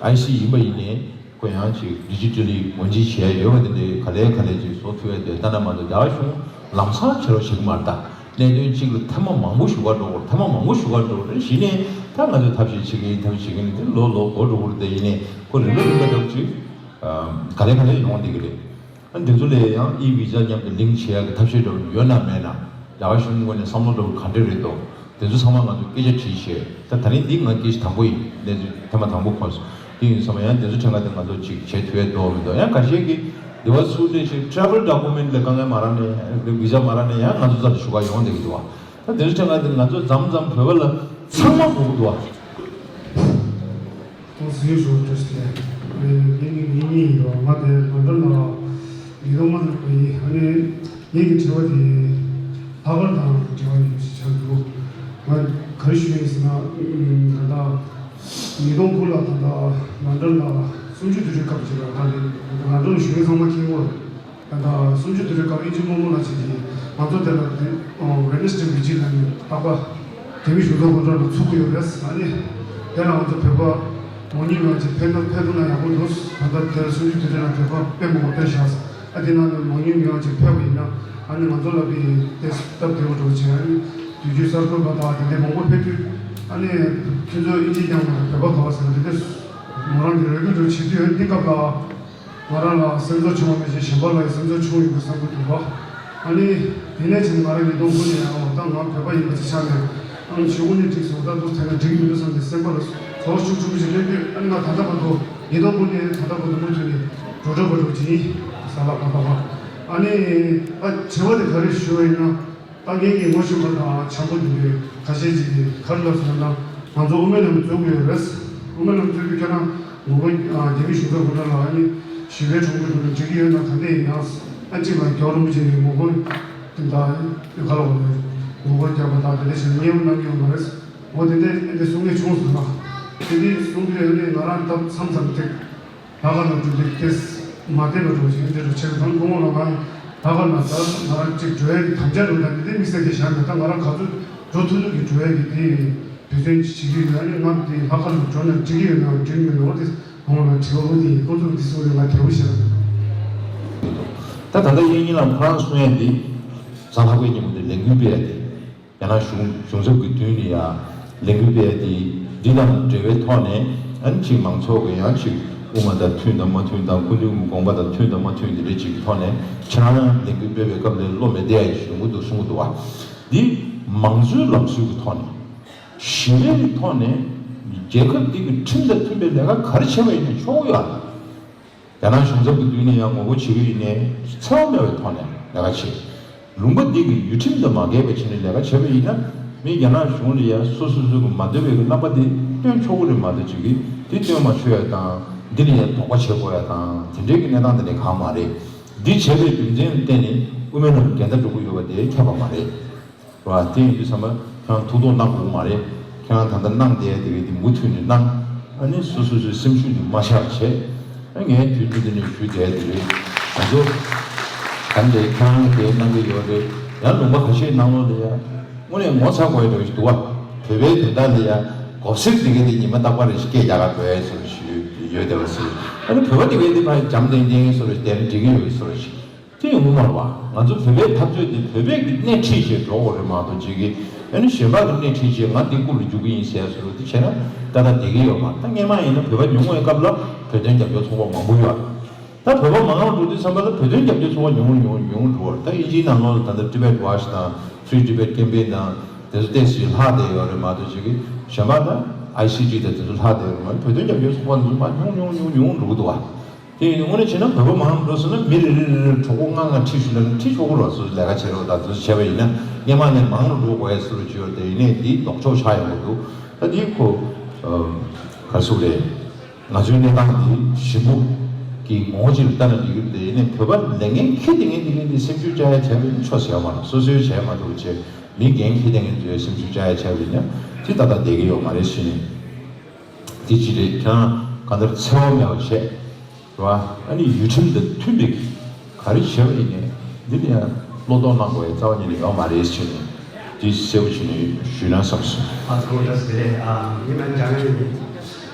ཨའི་སི་ཡིན་པ་ཡིན་ནའི་ཁོ་ཡང་ཅིག་ཌི་ཇི་ཊལ་ལི་ངོས་འཛིན་བྱས་ཡོད་པ་དེ་འདྲའི་ག་ལེ་ག་ལེ་ཅིག་བཟོ་ཐུབ་ཡས་དེ་ལྟ་ན་མ་གཏོགས་རྒྱ་གར་གཞུང་ལམ་སང་བྱེད་རོགས་བྱེད་ཀྱི་མ་རེད་ད། གནད་དོན་གཅིག་ལ་ཐེངས་མ་མང་པོ་ཞུ་ག་འགྲོ་དགོས། ཐེངས་མ་མང་པོ་ཞུ་ག་འགྲོ་དགོས་རེད། གཞི་ནས་ད་ང་ཚོས་ཐབས་ཤེས་བྱེད་ཀྱི་ཡིན། ཐབས་ཤེས་བྱེད་ཀྱི་ཡིན། དེ་ལོ་ལོ་འགོར་འགྲོ་གི་རེད་དེ། ཡིན་ནའི་ཁོ་རིམ་པ་རིམ་པ་འདྲ་བོ་ཅིག་ག་ལེ་ག་ལེ་ཡོང་བསྡད་ཀྱི་རེད། ཨ་འདི་ཚོ་ལ་ཡང་ཨི་ཝི་ཟ་མཉམ་དུ་ལིང་ཀི་བྱེད་ཡག་གི་ཐབས་ཤེས་འདྲ་བོ་ཡོད་ན་མེད་ན། རྒྱ་གར་གཞུང་ངོས་ནས་བསམ་བློ་འདྲ་བོ་ག་འདྲ་རེད་འདུག་དེ་ཚོ་ཚང་མ་ང་ཚོ་སྐད་ཆ་དྲིས་བྱས། ད་ད་རིང་འདི་ང་སྐད་ཆ་དང་པོ་ཡིན། གནས་ཚུལ་ཐེངས་མ་དང་པོ་གོ་སོང་། དེ་ཡིན་ཙང་ཡང་དེ་ཚོ་ཁྲིད་ཁ་དེ་ང་ཚོ་ཅིག་བྱེད་ཐུབ་ཡ་འདུག་མི་འདུག་ཡང་ཁ་ཤས་ཀྱིས་འདི་བ་ཚུར་འདྲེན་བྱེད་ཊེ་རེ་ཝལ་ཌོ་ཀུ་མེན་ཊི་ལ་དཀའ་ངལ་མ་རག་ནས་ཝི་ཟ་མ་རག་ནས་ཡང་ང་ཚོ་རྩ་ལ་ཞུ་ག་ཡོང་བསྡད་ཀྱི་འདུག་བ། ད་དེ་ཚོ་ཁྲིད་ཁ་དེ་ང་ཚོ་མཚམས་མཚམས་བོད་པ་ལ་ཚང་མ་དགོས་ཀྱི་འདུག་བ། ཏང་སྲིད་ཞུ་བ་བཀྲ་ཤིས་བདེ་ལེགས། ངའི་མིང་ངེད་གཉིས་ཡིན་རོགས། ང་དེ་ལོན་ཌོན་ལ་ཉིས་སྟོང་ལྔ་ལ་ཡིན། ཨ་ནི་ངེད་ཀྱི་དྲི་བ་དེ་ལྷག་དཀར་དང་འབྲེལ་བ་ཡོད་ཞིག་ཆགས་འདུག་ང་ག་རེ་ཞུ་ཡིན་ཟེར་ན། ད་ལྟ་ཉིས་སྟོང་དགུ་ལ་ད་ལྟ་ལོན་ཌོན་ལ་གསུམ་བཅུ་དུས་དྲན་སྐབས་ཅིག་ལ་ད་ལོན་ཌོན་ལ་བཞུགས་མཁན་ཚང་མ་མཁྱེན་གྱི་ཡོད་རེད། ད་ལྟ་སུམ་ཅུ་དུས་དྲན་སྐབས་དབྱིན་ཇི་རྨོ་མོ་ལགས་ཀྱིས་ང་ཚོ་དེ་ལ་དེ་ཝེ་ནེ་སི་ཌེ་བི་ཇི་ལ་ནི་རྟག་པར་རྒྱ་མི་གཞུང་ཚབ་སྐུ་དྲག་ལ་ཚུགས་ཀྱི་ཡོད་རེད། ཨ་ནི་དེ་ལ་ང་ཚོ་བོད་པ་མང་ཉུང་ཡོང་ཅིག་ཕེབས་ན་ཕེབས་ཐུབ་ན་ཡག་པོ་འདུག་ད་ལྟ་དེ་ལ་སུམ་ཅུ་དུས་དྲན་ལ་བོད་པ་དཔེ་མང་པོ་ཕེབས་ཤག་ཨ་དེ་ནང་ནས་མང་ཉུང་ཡོང་ཅིག་ཕེབས་པ་ཡིན་ན། ཨ་ནི་ང་ཚོ་ལ་དེ་དེ་སྟབས་བདེ་བོ་འགྲོ་བྱས། ཨ་ནི་དུས་རྒྱུན་གསར་འགོད་པ་དང་དེ་འདྲའི་མང་པོ་ཕེབས་དུས། ཨ་ནི་ཁྱེད་ཚོ་དབྱིན་ཇི་སྦྱངས་པ་དང་བོད་པ་ག་བ་ཟེར་ན་དེ་འདྲ་མོ་རང་གི་རེ་སྐུལ་འགྲོ་བྱེད་དུས། ཨ་ནི་འདི་སྐབས་ལ། ང་རང་ལ་སེམས་ཚོར་བྱུང་བ་མ་ཟད་གཞན་པ་ལ་ཡང་སེམས་ཚོར་བྱུང་ཡོད་པའི་བསམ་བློ་འདུག་པ། ཨ་ནི་དེ་ནས་བྱས་ནས་ང་རང་ཉིས་སྟོང་དགུ་ནས་ཨོ་ད་ང་བོད་པ་ཡིན་པ་ཅིག་ཆགས་ནས། ཨ་ནི་ཞུ་བོ་ནས་འགྲིག་སོང་། ད་འདུག་དེ་ནས་འགྲིག་མི་འདུག་བསམ་ནས་སེམས་པ་ལ་ཚོར་ཤུགས་ཆེན་པོ་ཞིག་སླེབས་དུས། ཨ་ནི་ང་ད་ལྟ་བར་དུ་ཉིས་སྟོང་དགུ་ནས་ད་ལྟ་བར་དུ་མུ་མཐུད་ནས་འགྲོ་གྲབས་པ་འགྲོ་གི་ཡིན། ས་ལ་ཁ་ཁ་ཁ། ཨ་ནི་ད་དྲི་བ་དེ་ག་རེ་ཞུ་བ་ཡིན་ན། ད་ངེད་ཀྱིས་ངོ་ཤེས་པ་དང་བྱམས་པོ་ཡིན་པའི་ཁ་ཤས་ཅིག་གིས་ག་རེ་ལབ་སོང་ན། ང་ཚོ་དབུ་མའི་ལམ་འཛུགས་དགོས་ཡོད་རེད། དབུ་མའི་ལམ་འཛུགས་རྒྱུ་ཁྱེད་རང་ངོ་རྒོལ་རྒྱ་མི་གཞུང་ཚབ་སྐུ་དྲག་ལ་ཨ་ནི་ཞི་བའི་གྲོས་མོལ་འགྲོ་ན་འགྲིག་གི་ཡོད་ན། ག་འདྲ་ཡིན་ན་ཨ་གཅིག་ལ་རྒྱལ་བ་རིན་པོ་ཆེ་ཡི་ངོ་རྒོལ་དེ་འདྲ་ག་ལ་བ་རེད། ངོ་རྒོལ་རྒྱག་པ་དང་དེ་འདྲ་བྱས་ན་མཉེས་པོ་གནང་གི་ཡོད་མ་རེད། འོ་དེ་འདྲ་ཨ་འདྲ་གསུང་མཁན་བྱུང་སོང་ན། དེ་འདྲ་གསུང་དུས་ཨ་ནི་ང་རང་སྟབས་མཚམས་མཚམས་དེ། ལྷག་དཀར་ནང་འགྲོ་དུས་དེ་མ་བདེ་བ་འགྲོ་བཞིན་དེ་འདྲ་བྱས་ཙང་། དགོང་མོ་ལ་ང་ལྷག་དཀར་ནང་ད་ང་རང་གཅིག་འགྲོ་ཡ་གི་དམ་བཅའ་འགྲོ་ད་འདི་དེ་དམིགས་བསལ་གྱི་བཞག་མེད། ད་ང་རང་ག་ཚོད་འགྲོ་ཐུབ་ཐུབ་ཀྱི་འགྲོ་ཡ་གི་དེ་འབད་བརྩོན་བྱེད་ཀྱི་ཡོད། ཨ་ནི་ང་དེ་ལྷག་དཀར་ནང་འགྲོ་ན་འགྲིག་གི་ཡོད་ན་འགྲིག་མེད་ནོ། དེ་དགོང་མོ་ལ་དྲི་བ་འོ་དེ་ཡིན། ཁོང་ཚོ་གི་དེ་གསུང་རེ་ང་དལ་པོ་བྱས་ལ། ད་ད་ལྟ་དབྱིན་ཡིག་ལ་ཁོ་རང་གསུང་ཡ་དེ་གཟའ་ལྷག་པའི་ཉིན་མོ་དེ་ལས་འགུལ་སྤེལ་ཡ་དེ། རྒྱ་ནག་གཞུང་གཞུང་ཚབ་ཀྱི་མདུན་ནས་ཡང་ལས་འགུལ་སྤེལ་ཏེ། འདི་དང་འབྲེལ་བའི་ཐོག་ནས་ཨ་ནི་གཅིག་མང་ཚོགས་ཀྱི་ཡང་གཅིག་དབུ་མ་དང་མཐུན་དང་མ་མཐུན་དང་། སྐུ་མདུན་གྱི་དགོངས་པ་དང་མཐུན་དང་མ་མཐུན། འདི་འདྲ་གཅིག་གི་ཐོག་ནས་ཁྱེད་རང་ལས་འགུལ་སྤེལ་བའི་སྐབས་ལ་བློ་མི་བདེ་ཡ་ཞིག་ཡོང་གི་འདུག་གསུང་གི་འདུག་བ། འདི་མང་གཙོའི་ལམ་སྲོལ་གྱི་ཐོག་ནས། ཞི་བའི་ཐོག་ནས་རྒྱལ་ཁབ་འདི་གི་ཁྲིམས་དང་མཐུན་པའི་ལས་ཀ་ག་རེ་བྱས་པ་ཡིན་ནའི་ཆོག་གི་ཡོད་རེད། རྒྱ་ནག་གཞུང་ཚབ་ཀྱི་མདུན་ནས་ཡང་ངོ་རྒོལ་བྱེད་ཀྱི་ཡིན་ནའི་འཚེ་བ་མེད་པའི་ཐོག་ནས་ལས་ཀ་བྱེད། ལུང་པ་འདི་གི་ཡུལ་ཁྲིམས་དང་མ་འགལ་བའི་ཆ་ནས་ལས་ཀ་བྱས་པ་ཡིན་ན། མི་རྒྱ་ནག་གཞུང་ལ་ཡང་སོ་སོ་སོ་གི་མ་འདོད་པའི་གི་རྣམ་པ་དེ་སྟོན་ཆོག་གི་རེད་མ་གཏོགས། ཅིག་གིས་དེ་སྟོན་མ་ཆོག་ཡ་དང་། འདི་ལ་ཡང་དོགས་པ་བྱེད་དགོས་ཡ་དང་། དེ་འདྲའི་གི་གནས་སྟངས་དེ་འདྲ་གང་མ་རེད། འདི་བྱས་པའི་རྒྱུ་མཚན་ལ་བརྟེན་ནས་དབུ་མའི་ལམ་འགལ་ཟླ་འགྲོ་གི་ཡོད་པ་དེ་ཁྱབ་པ་མ་རེད། རེད་བ། དེ་ཡིན་དུས་ཙམ་པ་ཁྱེད་རང་ཐུགས་དོགས་གནང་དགོས་མ་རེད། ཁྱེད་རང་ད་ལྟ་གནང་བསྡད་དེ་རེད། དེ་མུ་མཐུད་ནས་གནང་། ཨ་ནི་སོ་སོ་སོའི་སེམས་ཤུགས་དེ་མ་ཆག་བྱས། ཨ་ངས་དུས་ཚོད་འདི་ནས་ཞུས་བསྡད་དེ་རེད། ང་ཚོ་ད་འདྲའི་ཁྱེད་རང་གིས་དེ་གནང་གི་ཡོད་རེད། ཡང་ལུང་པ་ཁ་ཤས་ནང་ལོགས་ལ་ཡ་དངོས་གནས་ངོ་ཚ་དགོས་ཡ་འདྲ་བོ་ཞིག་འདུག་བ། བོད་པའི་དོན་དག་ལ་ཡ་གོ་སེར་དེ་ག་དེ་ཉི་མ་རྟག་པར་རེ་ཞིག་སྐད་རྒྱག་ག་འགྲོ་ཡ་བཟོ་འདྲ་ཞིག་ཡོད་བསྡད་པ་ཟེར། ཨ་ནི་བོད་པ་དེ་ག་དེ་ཕར་འཇམ་ཐིང་ཐིང་བཟོ་འདྲ་ཞིག་བསྡད་ན་འགྲིག་གི་ཡོད་བཟོ་འདྲ་ཞིག་དེ་ཡོང་གི་མ་རེད་བ། ང་ཚོ་བོད་པའི་འཐབ་རྩོད་དེ་བོད་པའི་གི་སྣེ་ཁྲིད་བྱས་འགྲོ་དགོས་རེད་མ་གཏོགས་ཅིག་གི་ཨ་ནི་གཞན་པ་གི་སྣེ་ཁྲིད་བྱས་ང་འདི་རྐུབ་ལ་རྒྱུག་གི་ཡིན་ཟེར་བཟོ་འདྲ་དེ་བྱས་ན་ཏག་ཏག་བསྡད་ཀྱི་ཡོད་མ་རེད། ད་སྔན་མ་ཡིན་ན་བོད་པ་ཉུང་བའི་སྐབས་ལ་བོད་དོན་རྒྱབ་སྐྱོར་ཚོགས་པ་མང་པོ་ཡོད་རེད། ད་བོད་པ་མང་རུ་འགྲོ་དུས་ཙམ་པ་ལ་བོད་དོན་རྒྱབ་སྐྱོར་ཚོགས་པ་ཉུང་རུ་ཉུང་རུ་ཉུང་རུ་འགྲོ་བ་རེད། ད་དབྱིན་ཇིའི་ནང་ལོགས་ལ་ད་ལྟ་Tibet Watch དང་Free Tibet Campaign དང་དེ་ཚོ་ཏོག་ཙམ་ལྷག་བསྡད་ཡོད་རེད་མ་གཏོགས་ཅིག་གི་གཞན་པ་ད་ཨའི་སི་ཇི་དང་དེ་ཚོ་ལྷག་བསྡད་ཡོད་རེད་མ་གཏོགས་བོད་དོན་རྒྱབ་སྐྱོར་ཚོགས་པ་འདི་ཚོ་མར་ཉུང་ཉུང་ཉུང་ཉུང་འགྲོ་གི་འདུག་བ། དེ་ཡིན་དུས་དངོས་གནས་བྱས་ན་བོད་པ་མང་རུ་འགྲོ་སོང་ན་མི་རེ་རེ་རེ་རེ་གྲོགས་པོ་ལྔ་ལྔ་ཁྲིད་ཤོག་ལབ་ན་ཁྲིད་ཆོག་གི་རེད། སོ་སོ་ལས་ཀ་བྱེད་རོགས་དང་དེ་ཚོ་བྱས་པ་ཡིན་ན་སྔན་མ་ནས་མང་རུ་འགྲོ་དགོས་ཡ་སུ་རུ་བྱོས་དེ་ཡིན་ནའི་འདི་ལྡོག་ཕྱོགས་ཆགས་ཡོང་གི་འདུག་ད་འདི་ཁོ་ག་རེ་ཟེར་དགོས་རེད། ང་ཚོའི་གནས་སྟངས་འདི་ཞིབ་པོ་གི་ངོ་བོ་ཅིག་ལ་ལྟ་ན་འགྲིག་གི་རེད། དེ་ཡིན་ནའི་བོད་པ་ལས་འགན་འཁྱེར་བསྡད་མཁན་དེ་གས་འདི་སེམས་ཤུགས་བཅག་ཡ་བྱས་པ་ཡིན་ཆོག་ཟེར་ཡ་མ་རེད། སོ་སོའི་བྱས་མ་ཐུབ་བྱས་མི་འགན་འཁྱེར་བསྡད་མཁན་ཚོའི་སེམས་ཤུགས་བཅག་ཡ་བྱས་པ་ཡིན་ན་དེ་ཏག་ཏག་བསྡད་ཀྱི་ཡོད་མ་རེད་ཟེར་ནས། དེ་ཅི་རེད། ཁྱེད་རང་གང་ལྟར་འཚེ་བ་མེད་པ་བྱས། རེད་བ། ཨ་ནི་ཡུལ་ཁྲིམས་དང་མཐུན་པའི་ག་རེ་བྱས་པ་ཡིན་ནའི་འདི་ལ་ཡང་བློ་དོགས་གནང་དགོས་ཡ་རྩ་བ་ཉིད་ནས་ཡོད་མ་རེད་ཟེར་ནས་འདི་གསལ་པོ་བྱས་ནས་ཞུས་ན་བསམ་སོང་། ཨ་ཚོ་བཀྲ་ཤིས་བདེ་ལེགས། ཨ་ངའི་མིང་འཇམ་དབྱངས་ཡིན།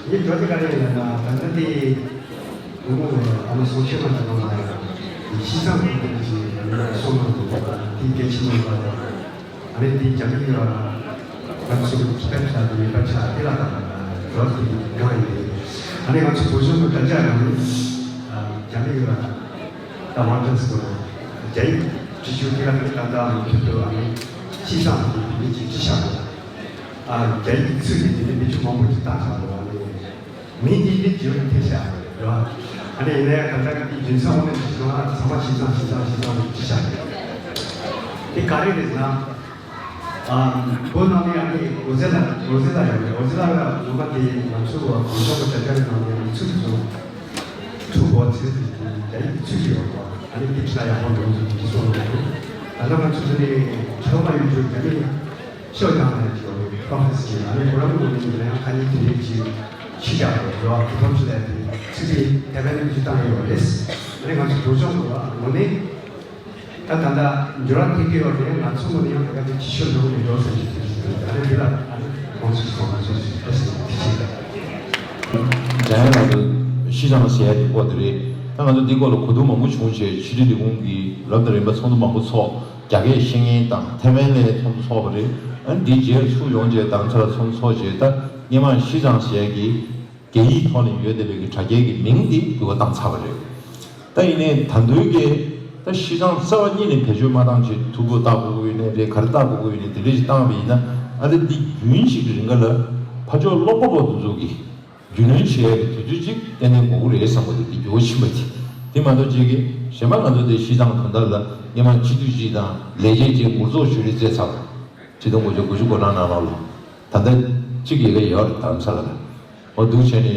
ངའི་འགྲོ་དེ་ག་རེ་ཡིན་ན་ད་ལྟ་དེ་ངོ་མ་ཨ་མ་སོང་ཆེན་མ་དང་ནང་ལ་ཡང་ཤི་ཚང་གི་དེ་ཞིག་སོང་མ་འདུག་དེ་སྐད་ཆ་མ་ལ། ཨ་ནི་འདི་རྒྱ་མི་ཡོད་ང་ཚོ་སྤེ་ཆ་དང་མི་སྤེ་ཆ་དེ་ལ་དང་རོ་དེ་གང་ཡིན་ཏེ། ཨ་ནི་ང་ཚོ་བོད་གཞུང་གི་དྲ་རྒྱ་ནང་ནས་རྒྱ་མི་ཡོད་ད་མ་ཏན་སྐོར་རྒྱ་ཡིག་བྲིས་ཆོག་དེ་ལ་ནི་ད་ལྟ་མི་ཐུབ་ཏུ་ཨ་ནི་ཤི་ཚང་དེ་མི་གཅིག་བྲིས་བཞག་འདུག་ཨ་རྒྱ་ཡིག་ཚུལ་དེ་དེ་ནི་མི་ཆུང་མང་པོ་ཅིག་བཏང་བཞག་འདུག་ཨ་ནི། མིང་འདི་ཡིད་ཀྱི་འོད་ཐེབས་ཤག་རེད་བ། ཨ་ནི་ཡིན་ནའི་ད་ལྟ་འདི་རྒྱུ་མཚན་འོག་ནས་ཞིག་ང་ཚང་མ་ཞིག་ཚང་ཞིག་ཚང་ཞིག་ཚང་ཞིག་ཅི་ཤག་རེད། དེ་ག་རེ་རེད་ཟེར་ན། ཨ་བོད་ནང་ནས་ཨ་ནི་འོ་ཟེ་ལ་འོ་ཟེ་ལ་ཡོད་རེད། འོ་ཟེ་ལ་ལ་ངོ་མ་དེ་ང་ཚོ་བ་གོང་ས་པ་རྒྱ་གར་ནང་ནས་ཚུལ་བཟུང་ཚུལ་བ་ཚིལ་དེ་རྒྱ་ཡིག་ཚུལ་ཞིག་ཡོད་རེད། ཨ་ནི་དེ་ཁྲི་ལ་ཡག་པོ་འདུག་ཅིག་གསུངས་འདུག་ད་ལྟ་ང་ཚོ་དེ་ནས་ཁྱོད་མ་ཡོད་རྒྱུ་རྒྱ་མི། ཤོ་ཡང་ནས་ཀྱི་པོ་རེ་སི་ཀྱི་ཨ་ནི་ཁོ་རང་གི་ངོས་ནས་ཡང་ཁ་ཉིན་དེ་རིགས་ཀྱི་ཤི་རྒྱག་རེད་རོ། ཁོ་ཕམ་ཆུ་ལས་དེ་ཚིག་དེ་དེ་བས་ནས་ཀྱི་བཏང་ཡོད་རེད། ཨ་ནི་ང་ཚོ་བོད་ལྗོངས་ཀྱི་ངོས་ནས་ད་ད་ལྟ་འགྱུར་བ་ཐེབས་ཀྱི་ཡོད་རེད། ང་ཚོ་ངོས་ནས་ཡང་དེ་ག་དེ་ཅི་ཤོད་འགྲོ་གི་རེད་འགྲོ་ཟེར་གྱི་དེ་རེད། ཨ་ནི་དེ་ལ་ཨ་ནི་ཁོང་ཚོ་ཁོང་ཚོ་ཞིག་ཨ་ཞིག་དེ་ཤི་རྒྱག་འཇམ་དབྱངས་ལགས་ཀྱི་ཤི་ཚང་ཟེར་ཡ་དེ་ཁོ་དེ་རེད། ད་ང་ཚོ་འདི་སྐོར་ལ་གོ་བསྡུར་མང་པོ་བྱུང་རྗེས་ཕྱི་དྲིལ་ལས་ཁུངས་ཀྱིས་རབ་དང་རིམ་པ་ཚོགས་འདུ་མང་པོ་ཚོགས། རྒྱ་སྐད་བཤད་མཁན་དང་ཐའེ་ཝན་ལ་ཚོགས་འདུ་ཚོགས་པ་རེད། ཨ་ནི་འདིའི་རྗེས་ཚུར་ཡོང་རྗེས་ད་ཚར་ཚོགས་འདུ་ཚོགས་རྗེས་ད་སྔོན་མ་ཤི་ཚང་ཟེར་ཡ་གི་རྒྱ་ཡིག་ཐོག་ནས་ཡོད་བསྡད་པའི་གི་དྲ་རྒྱའི་གི་མིང་འདི་འགྱུར་བ་བཏང་ཚར་བ་རེད། ད་ཡིན་ནའི་ད་དུང་གི་ད་ཤི་ཚང་རྩ་བ་ཉིད་ནས་བེད་སྤྱོད་མ་བཏང་བྱས་ཐུག་པོ་བཏགས་དགོས་ཀྱི་ཡོད་ནའི་རེད། ག་རེ་བཏགས་དགོས་ཀྱི་ཡོད་ནའི་དེ་འདྲ་ཞིག་བཏང་བ་ཡིན་ན་ཨ་ནི་འདི་རྒྱུན་ཞིག་གི་རིང་ག་ལ་ཕར་ཕྱོགས་ཀློག་པ་པོ་དེ་ཚོ་གི་རྒྱུས་ལོན་བྱེད་ཡག་གི་དུས་ཚོད་ཅིག་ཏན་ཏན་དགོས་ཀྱི་རེད་བསམ་གྱི་འདུག་དེ་འགྱུར་བ་ཕྱིན་པ་དེ། དེ་མ་གཏོགས་ཅིག་གི་གཞན་པ་ང་ཚོ་དེ་ཤི་ཚང་དོན་དག་ལ་སྔོན་མ་སྤྱི་འཐུས་ཅིག་དང་ལས་བྱེད་ཅིག་ངོ་ཚོགས་ཞུ་རེས་བྱས་ཚར། ཆིག་སྟོང་དགུ་བརྒྱ་དགུ་བཅུ་གོ་གྲངས་ནང་ལོགས་ལ་ད་ལྟ་གཅིག་ཡི་གེ་ཡོད་རེད། རྡ་རམ་ས་ལ་ལ་འོ་འདུག་བྱས་ནས་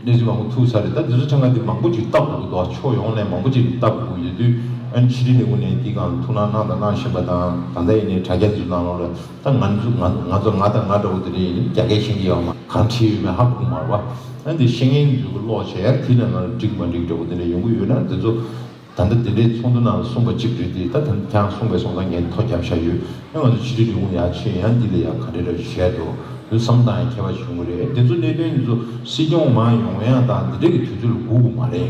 གནས་ཚུལ་མང་པོ་ཐུག་ཚར་རེད། ད་དེ་ཚོ་ཆ་ང་དེ་མང་པོ་ཅིག་བལྟ་དགོས་ཀྱི་འདུག་ཕྱོགས་ཡོངས་ནས་མང་པོ་ཅིག་བལྟ་དགོས་ཀྱི་ཡོད་དུས་ཨ་ནི་ཕྱི་དྲིལ་ལས་ཁུངས་ནས་འདི་སྒང་ཐུགས་སྣང་གནང་དང་གནང་བཞིན་པ་དང་ད་ལྟ་ཡིན་ནའི་དྲ་རྒྱ་ཚོའི་ནང་ལོགས་ལ། ད་ང་ཚོ་ང་ང་ཚོ་ང་དང་ང་འདྲ་བོ་དེ་འདྲ་ཡིན་རྒྱ་སྐད་ཤེས་ཀྱི་ཡོད་མ་གང་བྲིས་ཡོད་མེད་ཧ་གོ་གི་མ་རེད་བ། ཨ་འདི་ཤེས་མཁན་ཚོས་ཀློག་བྱས་ཡར་དེ་ནང་ལ་འགྲིག་མ་འགྲིག་འདྲ་བོ་དེ་འདྲ་ཡོང་གི་ཡོད་ན་དེ་ཚོ་ད་ལྟ་དེ་འདྲའི་ཚོགས་འདུ་ནང་ལ་གསུངས་པ་གཅིག་རེད་དེ། ད་ད་ཁྱེད་རང་གསུངས་པའི་སོང་ཙང་ངས་ཐོ་བརྒྱབ་བཞག་ཡོད། ཨ་ང་ཚོ་ཕྱི་དྲིལ་ལས་ཁུངས་ཡར་ཕྱིན་ཡང་འདི་ལ་ཡང་ག་འདྲ་འདྲ་བྱས་འགྲོ་དུས་བསམ་བཏང་ཡང་ཁྱད་པར་བྱུང་གི་རེད། དེ་ཚོ་གནད་དོན་འདི་ཚོ་སྲིད་སྐྱོང་མར་ཡོང་ཡང་དང་འདི་འདྲ་གི་དུས་ཚོད་ལ་སྒུག་དགོས་མ་རེད།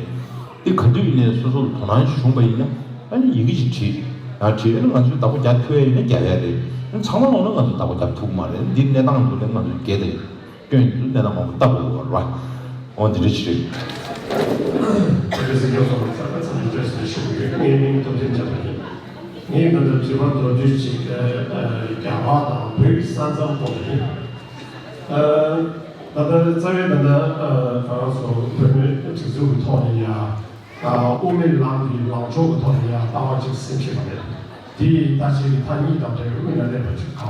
འདི་ག་དུས་ཡིན་ནའི་སོ་སོ་ལ་དོ་སྣང་བྱུང་བ་ཡིན་ན་ཨ་ནི་ཡི་གེ་ཅིག་བྲིས་ཡང་བྲིས། ཨ་ནི་ང་ཚོས་བདག་པོ་རྒྱག་ཐུབ་ཡ་ཡིན་ན་རྒྱག་ཡ་རེད། ཨ་ནི་ཚང་མ་ལོག་ན་ང་ཚོས་བདག་པོ་རྒྱག་ཐུབ་ཀྱི་མ་རེད། འདི་གནས་སྟངས་འདི་ལ་ང་ཚོས་འགལ་ཏེ་སྐྱོན་འདི་ཚོ་གནས་སྟངས་མང་པོ་ལྟ་དགོས་པ་རེད་བ། འོ་འདི་འདྲ་ཅིག་རེད། ཨ་ནི་སྲིད་སྐྱོང་མཆོག་ལ་གསར་པ་ཚང་མ་བཀྲ་ཤིས་བདེ་ལེགས་ཞུ་གི་ཡོད། ངའི་མིང་ཐུབ་བསྟན་འཇམ་དབྱངས་ཡིན། ངས་ད་ལྟ་དྲི་བ་མདོར་བསྡུས་ཅིག་ཨ་ཨ་རྒྱ་གར་དང་བོད་ཀྱི་ས་མཚམས་སྐོར་ལ་ཡིན། ཨ་ད་ལྟ་རྩ་བའི་ད་ལྟ་ཨ་གང་སོང་བོད་མིའི་སྒྲིག་འཛུགས་ཀྱི་ཐོག་ནས་ཡ། དབུ་མའི་ལམ་གྱི་ལངས་ཕྱོགས་ཀྱི་ཐོག་ནས་ཡང་ལྟ་བ་ཅིག་སེམས་ཤེས་པ་རེད། དེ་ཡིས་ད་ཅིག་གི་མཐའ་གཉིས་དང་འབྲེལ་བའི་དབུས་ན་གནས་པ་ཅིག་གང་